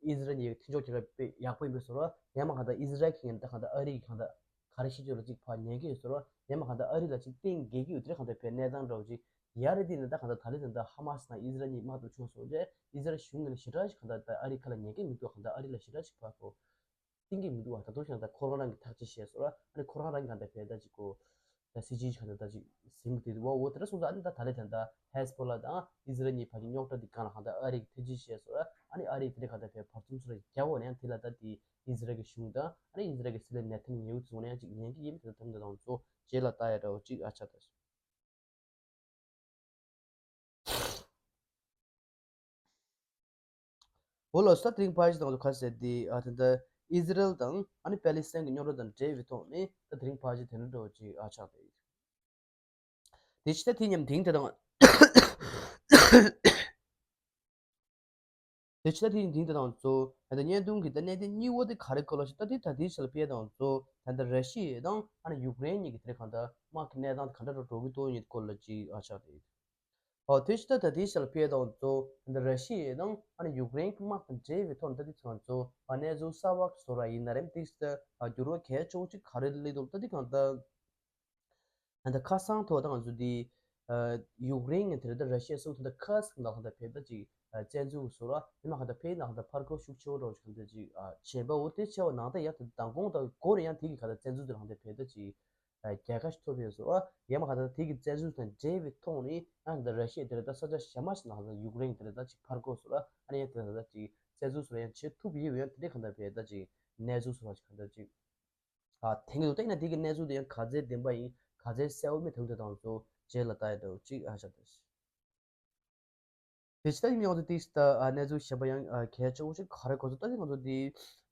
ཨི་ཟི་རལ་གཉིས་ཀྱི་མཐུན་ཕྱོགས་རྒྱལ་ཁབ་དཔེ་ཡག་པོ་ཡིན་པའི་བཟོ་འདྲ། ཡང་མ་གང་ལྟར་ཨི་ཟི་རལ་གྱི་ངན་ད་གང་ལྟར་ཨ་རི་གི་གང་ལྟར་ག་རེ་ཤེས་ཚོད་ལ་གཅིག་ཕར་ཉན་གྱི་ཡོད་བཟོ་འདྲ། ཡང་མ་གང་ལྟར་ཨ་རི་ལ་གཅིག་གཏིང་འགེལ་གྱི་ཡོད་དེ་གང་ལྟར་བའི་གནས་སྟངས་འདྲ་བོ་ཅིག་ཡ་རེད། དེ་ནི་ད་གང་ལྟར་ད་ལི་དེ་འདྲ་ཧ་མ་སི་དང་ཨི་ཟི་རལ་གཉིས་དམག་འཐབ་བྱུང་སོང་རྗེས་ཨི་ཟི་རལ་གཞུང་ངོས་ནས་ཞེ་དྲག་ཞིག་གང་ལྟར་ད་ཨ་རི་ཁ་ལ་ཉན་གྱི་མི་འདུག་གང་ལྟར་ཨ་རི་ལ་ཞེ་དྲག་ཞིག་ཕར་ཚུར་གཏིང་གི་མི་འདུག་བ། ད་དུང་ཞིག་ད་ཁོ་རང་རང་གི་ཐག་གཅོད་བྱས་སོང་ར། ཨ་ནི་ཁོ་རང་རང་གི་གང་ལྟར་བས་ད་ཅིག་གོ་ད་སྲིད་སྤྱི་གང་ལྟར་ད་ཅིག་ཟིན་གི་དེ་འདུག་བ། འོ་དེ་འདྲ་སོང་ཙང་ཨ་ནི་ད་ད་ལི་དེ་འདྲ་ཧེ་སི་བྷོ་ལ་དང་ཨི་ཟི་རལ་གཉིས་བར་གྱི་རྙོག་དྲ་འདི་གང་ལ་གང་ལྟར་ཨ་རི་གི་ཐེ་ཇུས་བྱས་སོང་ར། ཨ་ནི་ཨ་རི་གི་དེ་འདྲ་གང་ལྟར་བས་བར་འདུམ་སོང་ར་རྒྱ་འོ་ནས་ཡང་དེ་ལ་ད་དེ་ཨི་ཟི་རལ་གི་གཞུང་དང་ཨ་ནི་ཨི་ཟི་རལ་གི་སྲིད་བློན་ནེ་ཐན་ཡ་ཧུ་ཚོ་ནས་ཡང་ཅིག་ཉན་གི་ཡིན་མི་དེ་ད་དམ་དེ་དང་ཚོ་རྗེས་ལ་ལྟ་ཡ་འདྲ་བོ་ཅིག་ཨ་ཆགས་ད། འོ་ལགས་སོ། ད་དེ་རིང་ཕར་ཞིག་དང་ཁ་གསལ་དེ་ཨ་ད་ལྟ་ཨི་ཟི་རལ་དང་ཨ་ནི་པེ་ལི་སི་ཐན་གྱི་རྙོག་དྲ་དང་འབྲེལ་བའི་ཐོག་ནས་ད་དེ་རིང་ཕར་ཞིག་དེ་འདྲ་འདྲ་བོ་ཅིག་ཨ་ཆགས་ཏེ། དེ་ཕྱི་ད་དེ་མཉམ་དེང་དེ་དང་དེ་ཕྱི་ད་དེ་དེང་དེ་དང་གཙོ་ད་ལྟ་བརྙན་ཐུང་གི་ད་གནད་དོན་གཉིས་པོ་དེ་ག་རེ་གོ་ལ་ཞིག་ད་དེ་ད་དེ་ཕྱི་ལ་ཕེ་དང་གཙོ་ད་ལྟ་ར་ཤི་ཡ་དང་ཨ་ནི་ཡུཀ་རེན་གཉིས་ཀྱི་དེ་རེད་གང་ལྟར་དམག་གི་གནས་སྟངས་ག་འདྲ་འགྲོ་གི་འདུག་ཡིན་སྐོར་ལ་ཅིག་ཨ་ཆགས་ཏེ། ཨོ་དེ་ཕྱི་ད་ད་དེ་ཕྱི་ལ་ཕེ་དང་གཙོ་ད་ལྟ་ར་ཤི་ཡ་དང་ཨ་ནི་ཡུཀ་རེན་གྱི་དམག་དང་འབྲེལ་བའི་ཐོག་ནས་ད་དེ་ཚང་གཙོ་ཨ་གནས་ཚུལ་གསར་པ་བཟོ་ར་ཡིན་ན་རེམ་དེ་ཕྱི་ད་འགྱུར་བ་གལ་ཆེ་བོ་ཅིག་ག་རེ་སླེབས་འདུག་ད་དེ་གང་ལྟར། ད་ལྟ་ཁ་སང་ཐོག་ད་ང་ཚོ་འདི་ཡུཀ་རེན་གྱི་དེ་རེད་ད་ར་ཤི་ཡ་སོགས་ད་ལྟ་ཁར་སི་ཀི་ནང་ད་ལྟ་བེད་ད་ཅིག་བཙན་འཛུལ་བཟོ་ར་ཡིན་ན་ད་ལྟ་ཕེ་ནང་ད་ལྟ་ཕར་རྒོལ་ཤུགས་ཆེ་བོ་འགྲོ་ཅིག་ད་ལྟ་ཅིག་བྱས་པ་འོ་དེ་ཆེ་བ་ནང་ད་ཡང་ད་ལྟ་མདང་དགོང་ད་འགོར་ཡང་དེ་གི་ཁ་ད་བཙན་འཛུལ་དེ་ལ་ད་ལྟ་བེད་ད་ཅིག་རྒྱལ་ཁ་ཞིག་ཐོབ་ཡོད་བཟོ་ར་ཡིན་ན་ད་ལྟ་དེ་གི་བཙན་འཛུལ་དང་འབྲེལ་བའི་ཐོག་ནས་ཡང་ད་ལྟ་ར་ཤི་ཡ་དེ་རེད་ད་ས་ཆ་གཞན་མ་ཞིག་ནང་ད་ལྟ་ཡུཀ་རེན་གྱི་དེ་རེད་ད་ཅིག་ཕར་རྒོལ་བཟོ་ར་ཨ་ནི་ཡང་དེ་ད་ལྟ་ཅིག་བཙན་འཛུལ་བཟོ་ར་ཡང་བྱེད་ཐུབ་ཡོད་ཡང་དེ་འདྲའི་ཁ་ད་བེད་ད་ཅིག་གནས་ཚུལ་བཟོ་ར་ཅིག་ཁ་ད་ཅིག་ཨ་དེང་གི་འདུག་ད་ཡིན་ན་དེ་གི་གནས་ཚུལ་དེ་ཡང་ག་ཚད་བདེན་པ་ཡིན་ག་ཚད་གསལ་བོ་མེད་དེ་འདྲ་དང་ཚོ་རྗེས་ལ་ལྟ་ཡ་འདྲ་བོ་ཅིག་ཨ་ཆགས་ཏེ། དེ་ཕྱི་ད་ཡིན་ང་ཚོ་དེ་ད་ཨ་གནས་ཚུལ་གཞན་པ་ཡང་ཨ་གལ་ཆེ་བོ་ཅིག་ག་རེ་གོ་ཚོད་ད་དེ་ང་ཚོ་དེ་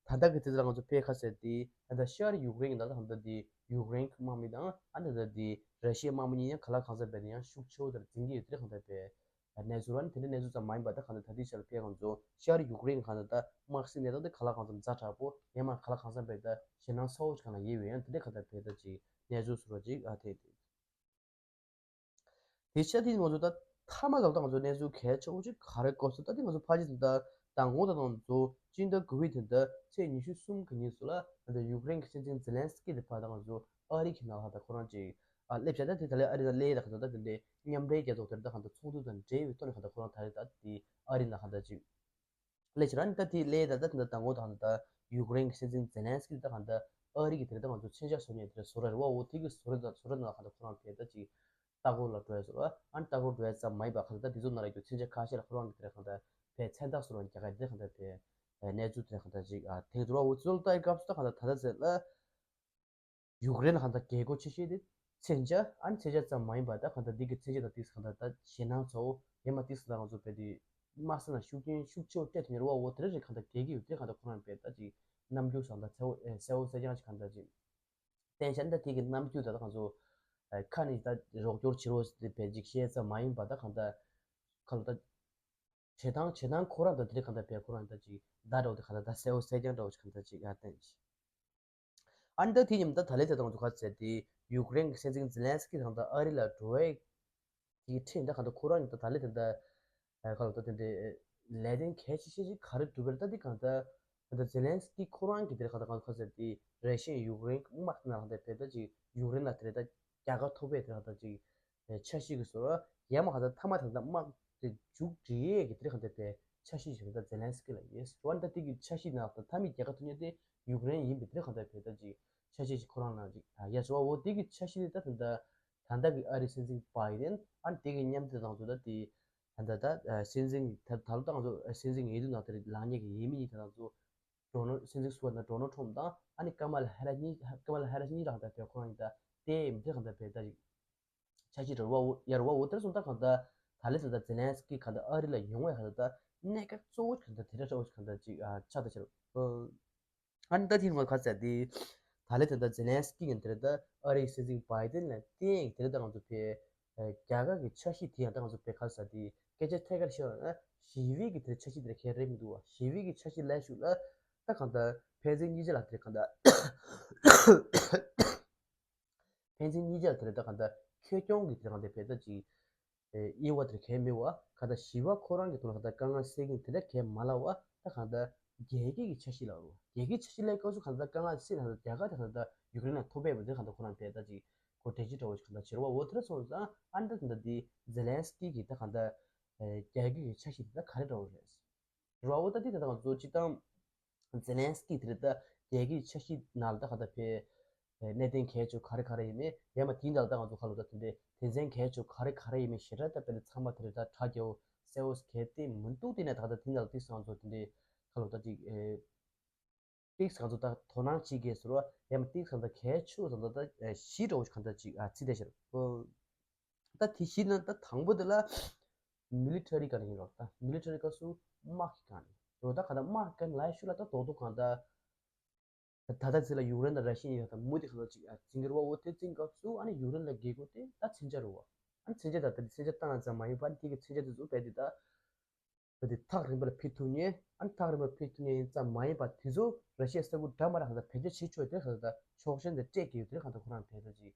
ད་ལྟ་གི་དེ་ཚོ་ལ་ང་ཚོ་དཔེ་ཁ་གསལ་དེ་ད་ལྟ་ཤར་ཡུཀ་རེན་གྱི་ད་ལྟ་ད་ལྟ་དེ་ཡུཀ་རེན་གྱི་དམག་མི་དང་ཨ་ད་ལྟ་དེ་ར་ཤི་ཡའི་དམག་མི་གཉིས་ཡང་ག་ལ་གང་འཚམ་བས་དེ་ཡང་ཤུགས་ཆེ་བོ་དེར་འཛིང་གི་ཡོད་དེ་གང་ད་བས། གནས་ཚུལ་ར་ནི་དེ་འདྲའི་གནས་ཚུལ་ཙམ་མ་ཡིན་པ་ད་གང་ལྟར་ད་ལྟའི་ཆར་ཕེ་གང་ཚོ་ཤར་ཡུཀ་རེན་གང་ལྟར་ད་དམག་སྲིད་གནས་སྟངས་དེ་ག་ལ་གང་འཚམ་ཛ་དྲག་པོ་ཡང་མ་ག་ལ་གང་འཚམ་བས་ད་ཞེད་སྣང་ཚ་བོ་ཞིག་གང་ལ་ཡོད་ཡོད་ཡང་དེ་འདྲའི་གང་ལྟར་བས་ད་ཅིག་གནས་ཚུལ་ཟུར་བ་ཅིག་ཨ་དེ་དེ། དེ་ཤ་དེ་ང་ཚོ་ད་མཐའ་མ་ལ་ད་ང་ཚོ་གནས་ཚུལ་གལ་ཆེ་བོ་ཅིག་ག་རེ་གོ་སོང་ད་དེ་ང་ཚོ་ཕ་ཅི་ད་མདང་དགོང་ད་ང་ཚོ་སྤྱི་ཟླ་དགུ་པའི་དེ་ད་ཚེས་ཉི་ཤུ་གསུམ་གི་ཉིན་སུ་ལ་ད་ཡུཀ་རེན་གྱི་སྲིད་འཛིན་ཛེ་ལན་སི་ཀི་དེ་ཕ་ད་ང་ཚོ་ཨ་རི་གི་ནང་ལ་ད་ཁོ་རང་ཅིག་ཨ་སླེབས་བྱ་ད་དེ་ད་ལས་ཨ་རི་ད་ལས་ད་ག་ད་ད་དེ་འདྲའི་མཉམ་འབྲེལ་རྒྱལ་ཚོགས་དེར་ད་ག་ད་ཚོགས་འདུ་དང་འབྲེལ་བའི་ཐོག་ནས་ག་ད་ཁོ་རང་ད་རེས་ད་དེ་ཨ་རི་ན་ག་ད་ཅིག་སླེབས་བྱ་ར་ནི་ད་དེ་ལས་ད་ད་དེ་ད་མདང་དགོང་ད་ག་ད་ཡུཀ་རེན་གྱི་སྲིད་འཛིན་ཛེ་ལན་སི་ཀི་ད་ག་ད་ཨ་རི་གི་དེར་ད་ང་ཚོ་མཚོན་ཆ་བཟོ་མཁན་དེར་བཟོ་ར་རེད་བ། འོ་དེ་གི་བཟོ་ར་ད་བཟོ་ར་ན་ག་ད་ཁོ་རང་དེ་ད་ཅིག་ལྟ་སྐོར་ལ་འགྲོ་ཡ་བཟོ་ར་ཨ་ནི་ལྟ་སྐོར་འགྲོ་ཡ་ཙམ་མ་ཡིན་པ་ག་ད་ད་དེ་ཚོ་ན་ར་རྒྱུ་མཚོན་ཆ་ཁ་ཤས་ལ་ཁོ་རང་གི་དེར་ག་ད་བས་མཚན་རྟགས་བཟོ་ར་རྒྱ་གར་དེ་ག་ད་བས་གནས་ཚུལ་དེ་ག་ད་ཅིག་ཨ་དེ་འགྲོ་བ། འོ་ཚོ་ལ་ད་ཡི་སྐབས་སུ་ད་ག་ད་ད་ད་ཟེར་ལ། ཡུཀ་རེན་ལ་གང་ལྟར་རྒྱལ་སྒོ་ཆེ་ཤོས་དེ་མཚོན་ཆ་ཨ་ནི་མཚོན་ཆ་ཙམ་མ་ཡིན་པར་ད་གང་ལྟར་འདི་གི་མཚོན་ཆ་དང་ཏིག་གང་ལྟར་ད་ཞེད་སྣང་ཚ་བོ་ཡང་མ་ཏིག་ད་ང་ཚོ་བས་དེ་དམག་ས་ན་ཤུགས་རྐྱེན་ཤུགས་ཆེ་བོ་སྤྲད་ཐུབ་མཁན་རེད་བ། འོ་དེ་འདྲ་རེད་གང་ལྟར་རྒྱལ་གྱི་ཡུལ་དེ་གང་ལྟར་ཁོ་རང་བས་ད་ཅིག་རྣམ་འགྱུར་བཟང་ད་ཚ་བོ་ཨེ་གསལ་བོ་གསལ་རྐྱང་ཞིག་གང་ལྟར་ཅིག་བསྟན་ཤག་ད་དེ་གི་རྣམ་འགྱུར་ད་ད་ང་ཚོ་ཨེ་ཁ་ནས་ད་རོགས་སྐྱོར་བྱེད་རོགས་ཟེར་ཏེ་བས་ཅིག་བཤད་ཙམ་མ་ཡིན་པར་ད་གང་ལྟར་ཁ་ལ་ད་བྱེད་སྟངས་བྱེད་སྟངས་ཁོ་རང་ད་དེ་འདྲ་གང་ལྟར་བས་ཁོ་རང་ད་ཅིག་ད་འདྲ་བོ་དེ་གང་ལྟར་ད་གསལ་བོ་གསལ་རྐྱང་འདྲ་བོ་ཞིག་གང་ལྟར་ཅིག་ཡར་བསྟན་ཞིག་ཨ་ནི་ད་དེ་མཉམ་ད་ད་ལས་དེ་དང་ཚོ་ག་ཚད་དེ་ཡུཀ་རེན་གྱི་སྲིད་འཛིན་ཛེ་ལན་སི་ཀི་དང་ད་ཨ་རི་ལ་འགྲོ་བའི་དེའི་ཁྲིད་ད་གང་ལྟར་ཁོ་རང་གི་ད་ད་ལས་དེ་ད་གང་ལྟར་དེ་འདྲའི་ལས་དོན་གལ་ཆེ་ཤོས་ཅིག་ག་རེ་སྒྲུབ་པར་ད་དེ་གང་ལྟར་ད་ཛེ་ལན་སི་ཀི་ཁོ་རང་གི་དེ་གང་ལྟར་གང་ལྟར་ག་ཚད་དེ་རེ་ཞིག་ཡུཀ་རེན་དམག་ནང་ལ་ད་བས་ད་ཅིག་ཡུཀ་རེན་ལ་དེ་རེད་ད་རྒྱལ་ཁ་ཐོབ་པའི་དེ་གང་ལྟར་ཅིག་འཆར་གཞི་གི་བཟོ་ར་ཡང་མ་གང་ལྟར་མཐའ་མ་དེ་གང་ལྟར་དམག་ དེ་མཇུག་སྒྲིལ་ཡས་ཀྱི་དེ་རིང་གང་ལྟར་བས་འཆར་གཞི་ཞིག་རེད། ད་ཛེ་ལན་སི་ཀི་ལ་ཡོད་རེད་བ། ད་དེ་གི་འཆར་གཞི་ནང་ད་མཐའ་མའི་རྒྱལ་ཁ་ཐོབ་མཁན་དེ་ཡུཀ་རེན་ཡིན་པའི་དེ་རིང་གང་ལྟར་བས་ད་ཅིག་འཆར་གཞི་ཞིག་ཁོ་རང་ནང་ཅིག་ཡ་ཞུ་བ། འོ་དེ་གི་འཆར་གཞི་དེ་ད་ད་ད་ད་ལྟ་གི་ཨ་རིའི་སྲིད་འཛིན་བྷའི་ཌེན། ཨ་ནི་དེ་གི་མཉམ་དུ་དང་ཚོ་ད་དེ་ད་ད་ད་སྲིད་འཛིན་ད་ད་ལོ་དང་ཚོ་སྲིད་འཛིན་འོས་བསྡུ་ནང་དེ་རིང་ལངས་མཁན་གི་འོས་མི་གཉིས་དེ་དང་ཚོ་ཌོ་ནལ། སྲིད་འཛིན་ཟུར་པ་ན་ཌོ་ནལ་ཊམ་དང་ཨ་ནི་ཀ་མ་ལ་ཧེ་ར་གཉིས། ཀ་མ་ལ་ཧེ་ར་གཉིས་རང་དང་དེ་ཁོ་རང་གཉིས་ད་དེ་མི་དེ་གང་ལྟར་བས་ད་ཅིག་འཆར་གཞི་རེད་བ། ཡ་རེད་བ། འོ་དེར་སོང་ད་གང་ལྟར་ད་ལན་ད་ལྟ་ཛེ་ལན་སི་ཀི་གང་ལྟར་ཨ་རི་ལ་ཡོང་བའི་གང་ལྟར་ད་གནད་འགག་གཙོ་བོ་གང་ལྟར་དེ་འདྲ་འདྲ་བོ་གང་ལྟར་ཅིག་ཨ་ཆགས་ད་ཆགས། ཨ་ནི་ད་དེ་ངོ་ཁ་ཚ་དེ་ད་ལན་ད་ལྟ་ཛེ་ལན་སི་ཀི་གི་འདིར་ད་ཨ་རིའི་སྲིད་འཛིན་བྷའི་ཌེན་ལ་བརྟེན་དེ་ད་ང་ཚོ་བས་རྒྱ་གར་གྱི་འཆར་གཞི་དེ་ཡང་ད་ང་ཚོ་བས་ཁ་ཚ་དེ་སྐད་ཆ་ཐད་ཀར་བཤད་པ་ན་ཞི་བའི་གི་དེ་འཆར་གཞི་དེ་གལ་རེད་མི་འདུག་བ། ཞི་བའི་གི་འཆར་གཞི་ལས་ཤུགས་ལ་ད་གང་ལྟར་ཕན་ཚུན་གཉིས་ཆ་ལ་དེ་གང་ལྟར། ཕན་ཚུན་གཉིས་ཆར་དེར་ད་གང་ལྟར་ཁེ་གྱོང་གི་དེར་གང་ལྟར་བས་ད་ཅིག་དབྱེ་བ་དེར་གལ་མེད་བ། གང་ལྟར་ཞི་བ་ཁོ་རང་གི་ཐོག་ལ་གང་ལྟར་དཀའ་ངལ་སེལ་གྱིན་དེ་འདྲ་གལ་མ་ལ་བ། ད་གང་ལྟར་རྒྱལ་སྤྱི་གི་འཆར་གཞི་ལ་རུ་རྒྱལ་སྤྱིའི་འཆར་གཞི་ལ་སྐབས་སུ་གང་ལྟར་དཀའ་ངལ་སེལ་གང་ལྟར་རྒྱ་གར་དེ་གང་ལྟར་ཡུཀ་རེན་ལ་ཐོབ་པས་བ། དེ་གང་ལྟར་ཁོ་རང་བས་ད་ཅིག་གོ་འགྲེལ་བྱེད་འདྲ་བོ་ཞིག་གང་ལྟར་བྱེད་རུ་བ། འོ་དེར་སོང་ཙང་ཨ་འདྲ་དེ་འདྲ་དེ་ཛེ་ལན་སི་ཀི་གི་ད་གང་ལྟར་རྒྱལ་སྤྱི་གི་འཆར་གཞི་དེ་ད་ག་རེ་འདྲ་བོ་རེད། རེད་བ། འོ་ད་དེ་ད་ང་ཚོ་སྤྱིར་བཏང་ཛེ་ལན་སི་ཀི་དེ་རེད་ད་རྒྱལ་སྤྱིའི་འཆར་གཞི་ནང་ལ་ད་ག་ད་བས་གནད་དོན་གལ་ཆེ་ག་རེ་ག་རེ་ཡིན་མིན། ཡང་མ་དེའི་ནང་ལ་ད་ང་ཚོ་ཁ་ལོ་ད་དེ་འདྲའི་དོན་ཚན་གལ་ཆེ་ག་རེ་ག་རེ་ཡིན་མིན་ཞེ་དྲག་ད་དཔེ་ད་ཚང་མ་དེ་རེད་ད་དྲ་རྒྱ་བོ་གསལ་བོ་གལ་ཏེ་མི་འདུག་དེ་ནས་ད་ག་ད་དེའི་ནང་ལ་ཏིག་ཙམ་ང་ཚོ་དེ་འདྲའི་ཁ་ལོ་ད་ཅིག་ཏིག་ཙམ་ང་ཚོ་ད་དོ་སྣང་བྱེད་དགོས་ཟེར་བ། ཡང་མ་ཏིག་ཙམ་ད་གལ་ཆེ་ཙམ་ད་ད་གཞི་འདྲ་བོ་ཞིག་གང་ལྟར་ཅིག་ཨ་ཚིག་དེ་ཤར། ད་དེ་བཞི་ནང་ད་དང་པོ་དེ་ལ་མི་ལི་ཊ་རི་ག་རེ་ཡིན་རོགས། ད་མི་ལི་ཊ་རི་སྐབས་སུ་དམག་གི་ག་རེ་རོགས། ད་ག་ད་དམག་གི་ག་རེ་ལ་ཤུ་ལ་ད་རྡོག་རྡོག་གང་ད་ད་ད་ཚེ་ལ་ཡུཀ་རེན་དང་ར་ཤི་ཡ་ད་མུ་དེ་ག་ད་ཅིག་ཨ་འཛིང་གི་རུ་བ། འོ་དེ་འཛིང་སྐབས་སུ་ཨ་ནི་ཡུཀ་རེན་ལ་རྒྱལ་ཁོ་དེ་ད་མཚོན་ཆ་རུ་བ། ཨ་ནི་མཚོན་ཆ་ད་ད་དེ་མཚོན་ཆ་བཏང་ཙམ་མ་ཡིན་པ། ཨ་ནི་དེ་གི་མཚོན་ཆ་དེ་ཚོ་བས་དེ་ད། བ་དེ་ཐག་རིང་པོ་ལ་ཕུད་ཐུབ་མཁན། ཨ་ནི་ཐག་རིང་པོ་ལ་ཕུད་ཐུབ་མཁན་ཡིན་ཙམ་མ་ཡིན་པ་དེ་ཚོ་ར་ཤི་ཡ་ས་ཁུལ་འདྲ་མི་འདྲ་གང་ལྟར་བེད་སྤྱོད་བྱེད་ཆོག་དེ་གང་ལྟར་ཆོག་མཆན་དེ་སྤྲད་ཀྱི་ཡོད། དེ་གང་ལྟར་ཁོ་རང་བས་ད་ཅིག་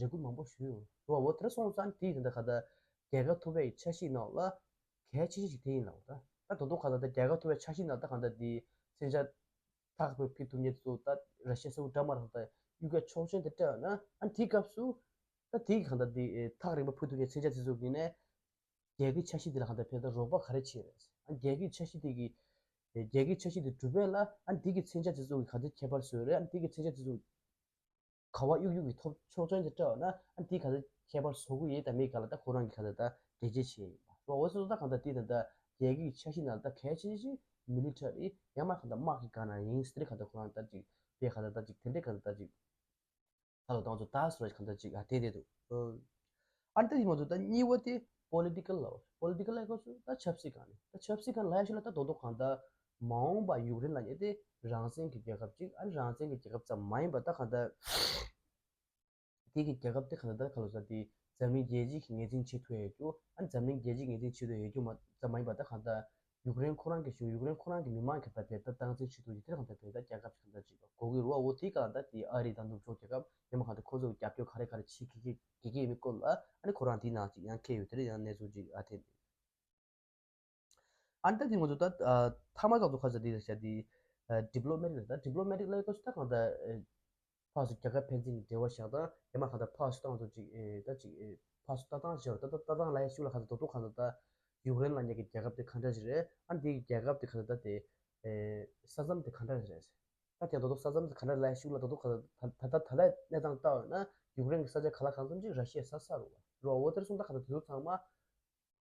རེ་སྐུལ་མང་པོ་ཞུས་ཡོད་རེད་བ། འོ་དེ་འདྲ་སོང་ཙང་དེ་ཡིན་ད་གང་ལྟར་རྒྱལ་ཁ་ཐོབ་པའི་འཆར་གཞི་ནང་ལ་གལ་ཆེ་ཤོས་ཤིག་དེ་ཡིན་ལ། འོ་ད་ད་དོ་དོ་གང་ལྟར་ད་རྒྱལ་ཁ་ཐོབ་པའི་འཆར་གཞི་ནང་ད་གང་ལྟར་དེ་མཚོན་ཆ་ཐག་རིང་པོ་ཕུད་ཐུབ་མཁན་ཚོ་ད་ར་ཤི་ཡ་ས་ཁུལ་འདྲ་མི་འདྲ་གང་ལྟར་གཡུག་ཡ་ཆོག་མཆན་དེ་སྤྲད་ཡོད་ན། ཨ་ནི་དེའི་སྐབས་སུ་ད་དེ་གང་ལྟར་དེ་ཐག་རིང་པོ་ཕུད་ཐུབ་མཁན་མཚོན་ཆ་དེ་ཚོ་གི་ནས། རྒྱལ་ཁའི་འཆར་གཞི་འདི་ལ་གང་ལྟར་བས་ད་རོགས་པ་ག་རེ་བྱས་རེད། ཨ་རྒྱལ་ཁའི་འཆར་གཞི་འདི་གི་རྒྱལ་ཁའི་འཆར་གཞི་འདི་འགྲུབ་པ་ལ་ཨ་འདི་གི་མཚོན་ཆ་དེ་ཚོ་གི་ག་འདྲ་ཁྱད་པར་བཟོས་རེད། ཨ་འདི་གི་མཚོན་ཆ་དེ་ཚོ་ག་བ་གཡུག་གཡུག་གི་ཐོབ་ཆོག་མཆན་དེ་སྤྲད་ཡོད་ན། ཨ་འདི་ག་འདྲ་ཁྱད་པར་བཟོ་གི་ཡོད་དམ་མེད་ག་ལ་ད་ཁོ་རང་གི་ག་ལ་ད་འགྲེལ་བརྗོད་བྱས་ཡིན་པ། འོ་སོ་སོ་ད་གང་ལྟར་འདི་ད་ལྟ་རྒྱལ་ཁའི་འཆར་གཞི་ནང་ལ་ད་གལ་ཆེ་ཤོས་མི་ལི་ཊ་རི་ཡང་མ་གང་ལྟར་དམག་གི་སྒང་ནང་ཡིན་ཟེར་གང་ལྟར་ཁོ་རང་ད་ཅིག་པས་གང་ལྟར་ད་ཅིག་དེ་འདྲའི་གང་ལྟར་ད་ཅིག་ཧ་ལོ་དང་ཚོ་ད་སོ་གང་འདྲ་ཅིག་ཨ་དེ་དེ་འདུག་ཨ་ནི་ད་དེ་མ་ཚོ་ད་གཉིས་པ་དེ་པོ་ལི་ཊི་ཀལ་ལ། པོ་ལི་ཊི་ཀལ་ལ་སྐབས་སུ་ད་ཆབ་སྲིད་སྒང་ནས། ད་ཆབ་སྲིད་སྒང་ལ་ཡ་ཤུ་ལ་ད་རྡོག་རྡོག་གང་ལྟར་མ་འོངས་པ་ཡུཀ་རེན་ལབ་མཁན་དེ་རང་བཙན་གྱི་རྒྱལ་ཁབ་ཅིག་ཨ་ནི་རང་བཙན་གྱི་རྒྱལ་ཁབ་ཙམ་མ་ཡིན་པ་ད་གང་ལྟར་དེ་གི་རྒྱལ་ཁབ་དེ་གང་ལྟར་ད་ག་ལོ་ས་དེ་འཛམ་གླིང་རྒྱལ་སྤྱི་གི་ངོས་འཛིན་བྱེད་ཐུབ་ཡ་ཡོད་རྒྱུ། ཨ་ནི་འཛམ་གླིང་རྒྱལ་སྤྱི་ངོས་འཛིན་བྱེད་ཐུབ་ཡ་ཡོད་རྒྱུ་མ་ཙམ་མ་ཡིན་པ་ད་གང་ལྟར་ཡུཀ་རེན་ཁོ་རང་གི་གཞུང་། ཡུཀ་རེན་ཁོ་རང་གི་མི་མང་གི་ད་བས་ད་སྟངས་འཛིན་བྱེད་ཐུབ་ཀྱི་དེར་གང་ལྟར་བས་ད་རྒྱལ་ཁབ་ཅིག་གང་ལྟར་ཅིག་དགོས་ཀྱི་རེད་བ། འོ་དེའི་སྐབས་ད་དེ་ཨ་རི་དང་ནུབ་ཕྱོགས་རྒྱལ་ཁབ་ཡང་མ་གང་ལྟར་ཁོ་ཚོ་གི་རྒྱབ་སྐྱོར་ག་རེ་ག་རེ་བྱེད་དགོས་ཀྱི་ཀྱི་ཀྱི་ཡོད་མེད་སྐོར་ལ་ཨ་ནི་ཁོ་རང་དེའི་ནང་ཅིག་ཡང་འཁེལ་ཡོད། དེ་རེད། ཡང་གནས་ཚུལ་ཅིག་ཨ་དེ། ཨ་ནི་ད་དེ་ང་ཚོ་ད་ཨ་མཐའ་མ་ཙམ་དུ་ཁ་ས་དེ་བྱ་དེ་ཨ་ཌི་པི་ལོ་མེ་ཊིག་ལ། ད་ཌི་པི་ལོ་མེ་ཊིག་ལ་ཡོད་ད་ད་གང་ལྟར་ཨ་ཕར་ཚུར་རྒྱལ་ཁབ་ཕན་ཚུན་གྱི་འབྲེལ་བ་བཞག་སྟངས་ཡང་མ་གང་ལྟར་ཕར་ཚུར་ཏང་ཚོ་ཅིག་ཨེ་ད་ཅིག་ཨེ་ཕར་ཚུར་ལྟ་སྟངས་བྱས་པ་ད་ད་ལྟ་སྟངས་ལ་ཡ་ཤུགས་ལ་གང་ལྟར་རྡོག་རྡོག་གང་ལྟར་ད་ཡུཀ་རེན་ལབ་མཁན་གྱི་རྒྱལ་ཁབ་དེ་ག་འདྲ་ཞིག་རེད། ཨ་འདི་གི་རྒྱལ་ཁབ་དེ་གང་ལྟར་ད་དེ་ཨེ་ས་མཚམས་དེ་ག་འདྲ་ཞིག་རེད། ད་དེ་རྡོག་རྡོག་ས་མཚམས་དེ་ག་འདྲ་ལ་ཡ་ཤུགས་ལ་རྡོག་རྡོག་གང་ལྟར་ད་ད་ད་ལྟ་གནས་སྟངས་ལྟ་བ་ཡིན་ན་ཡུཀ་རེན་གྱི་ས་ཆ་ག་ལ་གང་འཚམ་ཅིག་ར་ཤི་ཡའི་ས་ས་རུ་བ་རུ་བ། འོ་དེར་སོང་ད་གང་ལྟར་དེ་ཚོ་ཚང་མ་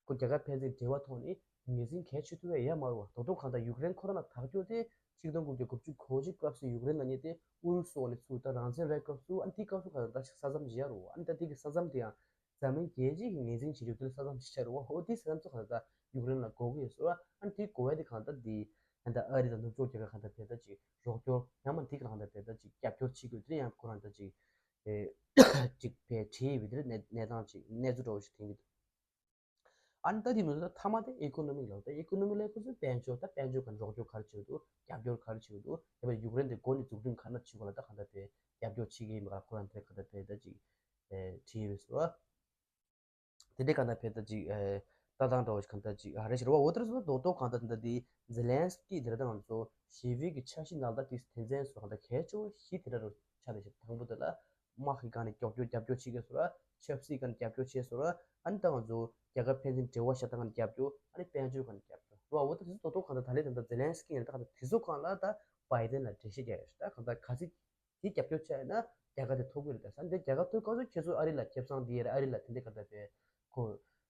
ཁོ་རྒྱལ་ཁབ་ཕན་ཚུན་འབྲེལ་བ་ཐོག་ནས་ངོས་འཛིན་གལ་ཆེ་ཐུབ་པས་ཡ་མ་རུ་བ། རྡོག་རྡོག་གང་ལྟར་ཡུཀ་རེན་ཁོ་རང་ལ་དར་རྒྱས་དེ་ཆིག་སྟོང་དགུ་བརྒྱ་དགུ་བཅུ་གོ་གཅིག་སྐབས་སུ་ཡུཀ་རེན་ལབ་མཁན་དེ་ཨུ་རུ་སུ་འོག་ནས་ཚུར་ད་རང་བཙན་རག་སྐབས་སུ། ཨ་འདི་སྐབས་སུ་གང་ལྟར་ས་མཚམས་ཤིག་ཡ་རུ་བ། ཨ་ནི་ད་དེ་གི་ས་མཚམས་དེ་ཡང་འཛམ་གླིང་རྒྱལ་སྤྱི་གི་ངོས་འཛིན་བྱེད་རྒྱུ་དེ་ལ་ས་མཚམས་ཤིག་ཆགས་རུ་བ། འོ་དེ་ས་མཚམས་གང་ལྟར་ཡུཀ་རེན་ལ་དགོས་ཀྱི་ཡོད་ཟེར་བ། ཨ་འདི་དགོས་ཡ་དེ་གང་ལྟར་དེ་ཨ་ནི་ད་ཨ་རི་དང་ནུབ་ཕྱོགས་རྒྱལ་ཁབ་གང་ལྟར་བས་ད་ཅིག་རོགས་སྐྱོར་ཡང་མ་འདི་གང་ལྟར་བས་ད་ཅིག་རྒྱབ་སྐྱོར་བྱེད་དགོས་དེ་ཡང་ཁོ་རང་ད་ཅིག་ཨེ་ཅིག་བས་བྲིས་ཡོད་པའི་དེ་གནས་གནས་སྟངས་ཅིག་གནས་ཚུལ་འདྲ་བོ་ཞིག་ཐོན་གྱི་འདུག་ཨ་ནི་ད་དེ་མི་ཚོ་ད་མཐའ་མ་དེ་ཨི་ཀོ་ནོ་མི་ལ། ད་ཨི་ཀོ་ནོ་མི་ལ་ཁོ་ཚོས་དཔལ་འབྱོར་ད་དཔལ་འབྱོར་ག་རོགས་སྐྱོར་ག་རེ་བྱེད་འདུག་རྒྱབ་སྐྱོར་ག་རེ་བྱེད་འདུག་ཡ་བ་ཡུཀ་རེན་དེ་མགོ་ནས་འཛུགས་སྐྲུན་ག་འདྲ་བྱེད་དགོས་ལ་ད་གང་ལྟར་བས་རྒྱབ་སྐྱོར་བྱེད་ཀྱི་ཡིན་པ་ཁོ་རང་དེ་གང་ལྟར་བས་ད་ཅིག་ཨེ་བྲིས་ཡོད་པས་སོ། དེ་འདྲའི་གང་ལྟར་བས་ད་ཅིག་ཨེ་ལྟ་སྟངས་འདྲ་བོ་ཞིག་གང་ལྟར་ཅིག་ཨ་རེ་ཞིག་རེད་བ། འོ་དེར་སོ་རྡོག་རྡོག་གང་ལྟར་དེ་འདྲ་དེ་ཛེ་ལན་སི་ཀི་དེ་ལ་ད་ང་ཚོ་ཞི་བའི་གི་འཆར་གཞི་ནང་ལ་ད་དེ་དོན་ཚན་སོ་གང་ལྟར་གལ་ཆེ་བོ་བཞི་དེ་འདྲ་རུ་ཆགས་བསྡད་ཤག་དང་པོ་དེ་ལ་ དམག་གི་སྒང་ནས་རྒྱབ་སྐྱོར་རྒྱབ་སྐྱོར་བྱེད་མཁན་བཟོ་ར། ཆབ་སྲིད་སྒང་ནས་རྒྱབ་སྐྱོར་བྱས་བཟོ་ར། ཨ་ནི་ད་ང་ཚོ་རྒྱ་གར་ཕན་ཚུན་འབྲེལ་བ་བཞག་སྟངས་སྒང་ནས་རྒྱབ་སྐྱོར། ཨ་ནི་དཔལ་འབྱོར་སྒང་ནས་རྒྱབ་སྐྱོར་རོ། འོ་ད་དེ་ཚོ་ཏོག་ཏོག་གང་ལྟར་ད་ལན་ད་ལྟ་ཛེ་ལན་སི་ཀི་ཡིན་ན་ད་གང་ལྟར་དེ་ཚོ་སྒང་ལ་ད་བྷའི་ཌེན་ལ་འགྲེལ་བཤད་རྒྱག་ཡོད་ད་གང་ལྟར་ག་ཚོད་དེ་རྒྱབ་སྐྱོར་བྱས་ཡོད་ན་རྒྱ་གར་དེ་ཐོབ་ཀྱི་རེད། ད་ས་འདི་རྒྱ་གར་ཐོབ་གང་ཚོད་ཁྱེད་ཚོ་ཨ་རི་ལ་ཁེ་བཟང་དེ་ཡོད་རེད། ཨ་རི་ལ་དེ་འདྲ་གང་ལྟར་བས་ཁོ་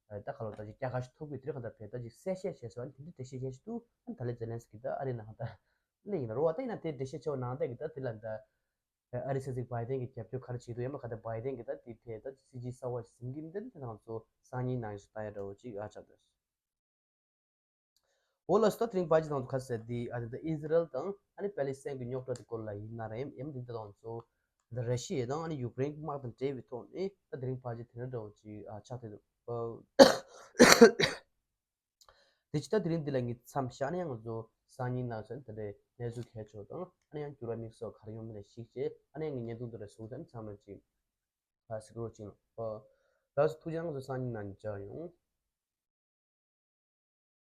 ད་ག་ལོ་ད་ཅིག་རྒྱ་གར་ཞིག་ཐོབ་ཀྱི་དེ་རེད། གང་ལྟར་བས་ད་ཅིག་གསལ་བཤད་བྱས་སོང་། ཨ་ནི་དེ་འདྲ་འགྲེལ་བཤད་བྱས་ཤིག་འདུག་ཨ་ནི་ད་ལན་ཛེ་ལན་སི་ཀི་ད་ཨ་རི་ནང་ད་སླེབས་ཡིན་ན་རོ། བ་ད་ཡིན་ན་དེ་འགྲེལ་བཤད་བྱས་པ་ནང་ལྟར་གི་ད་དེ་ལ་ད། ཨ་རི་ས་ཚིགས་བྷའི་ཌེན་གྱི་རྒྱབ་སྐྱོར་ག་རེ་བྱེད་ཀྱི་འདུག་ཡང་ན་ག་ད་བྷའི་ཌེན་གྱི་ད་དེ་ཐད་ད་སྲིད་ཇུས་གསར་བ་ཞིག་འཛིན་གྱི་འདུག་དེ་ང་ཚོ་སང་ཉིན་ནང་ཞིག་ལྟ་ཡ་འདྲ་བོ་ཅིག་ཨ་ཆགས་འདུག་འོ་ལགས་སོ། ད་དེ་རིང་བར་གྱི་ནང་དུ་ཁ་གསལ་འདི་ཨ་ནི་ད་ཨི་ཟི་རལ་དང་ཨ་ནི་པེ་ལི་སི་ཐན་གྱི་རྙོག་དྲ་དེ་སྐོར་ལ་ཡིན་ན་རེད། ཡང་འདི་ད་ང་ཚོ་ད་ར་ཤི་ཡ་དང་ཨ་ནི་ཡུཀ་རེན་དམག་དང་འབྲེལ་བའི་ཐོག་ནས་ད་དེ་རིང་བར་གྱི་དེ་འདྲ་འདྲ་བོ་ཅིག་ཨ་ཆགས་བསྡད་འདུག་དེ་ཇི་ལྟར་དེ་རིང་འདི་ལ་ངས་མཚམས་བཞག་ནས་ཡང་ང་ཚོ་སང་ཉིན་ནང་ཚུན་དེ་འདྲའི་གནས་ཚུལ་གལ་ཆེ་བ་དང་ཨ་ནི་ཡང་འགྱུར་བ་དམིགས་བསལ་ག་རེ་ཡོང་མིན་ལ་གཞིགས་བྱས་ཨ་ནི་ཡང་ངས་བརྙན་ཐུང་འདི་ལ་བཟུང་ཙམ་ཚང་མ་ཅིག་ཨ་གཟིགས་རོགས་གྱིས། ཨ་ད་སུ་ཐུགས་རྗེ་ཆེ། ང་ཚོ་སང་ཉིན་ནང་མཇལ་ཡོང་།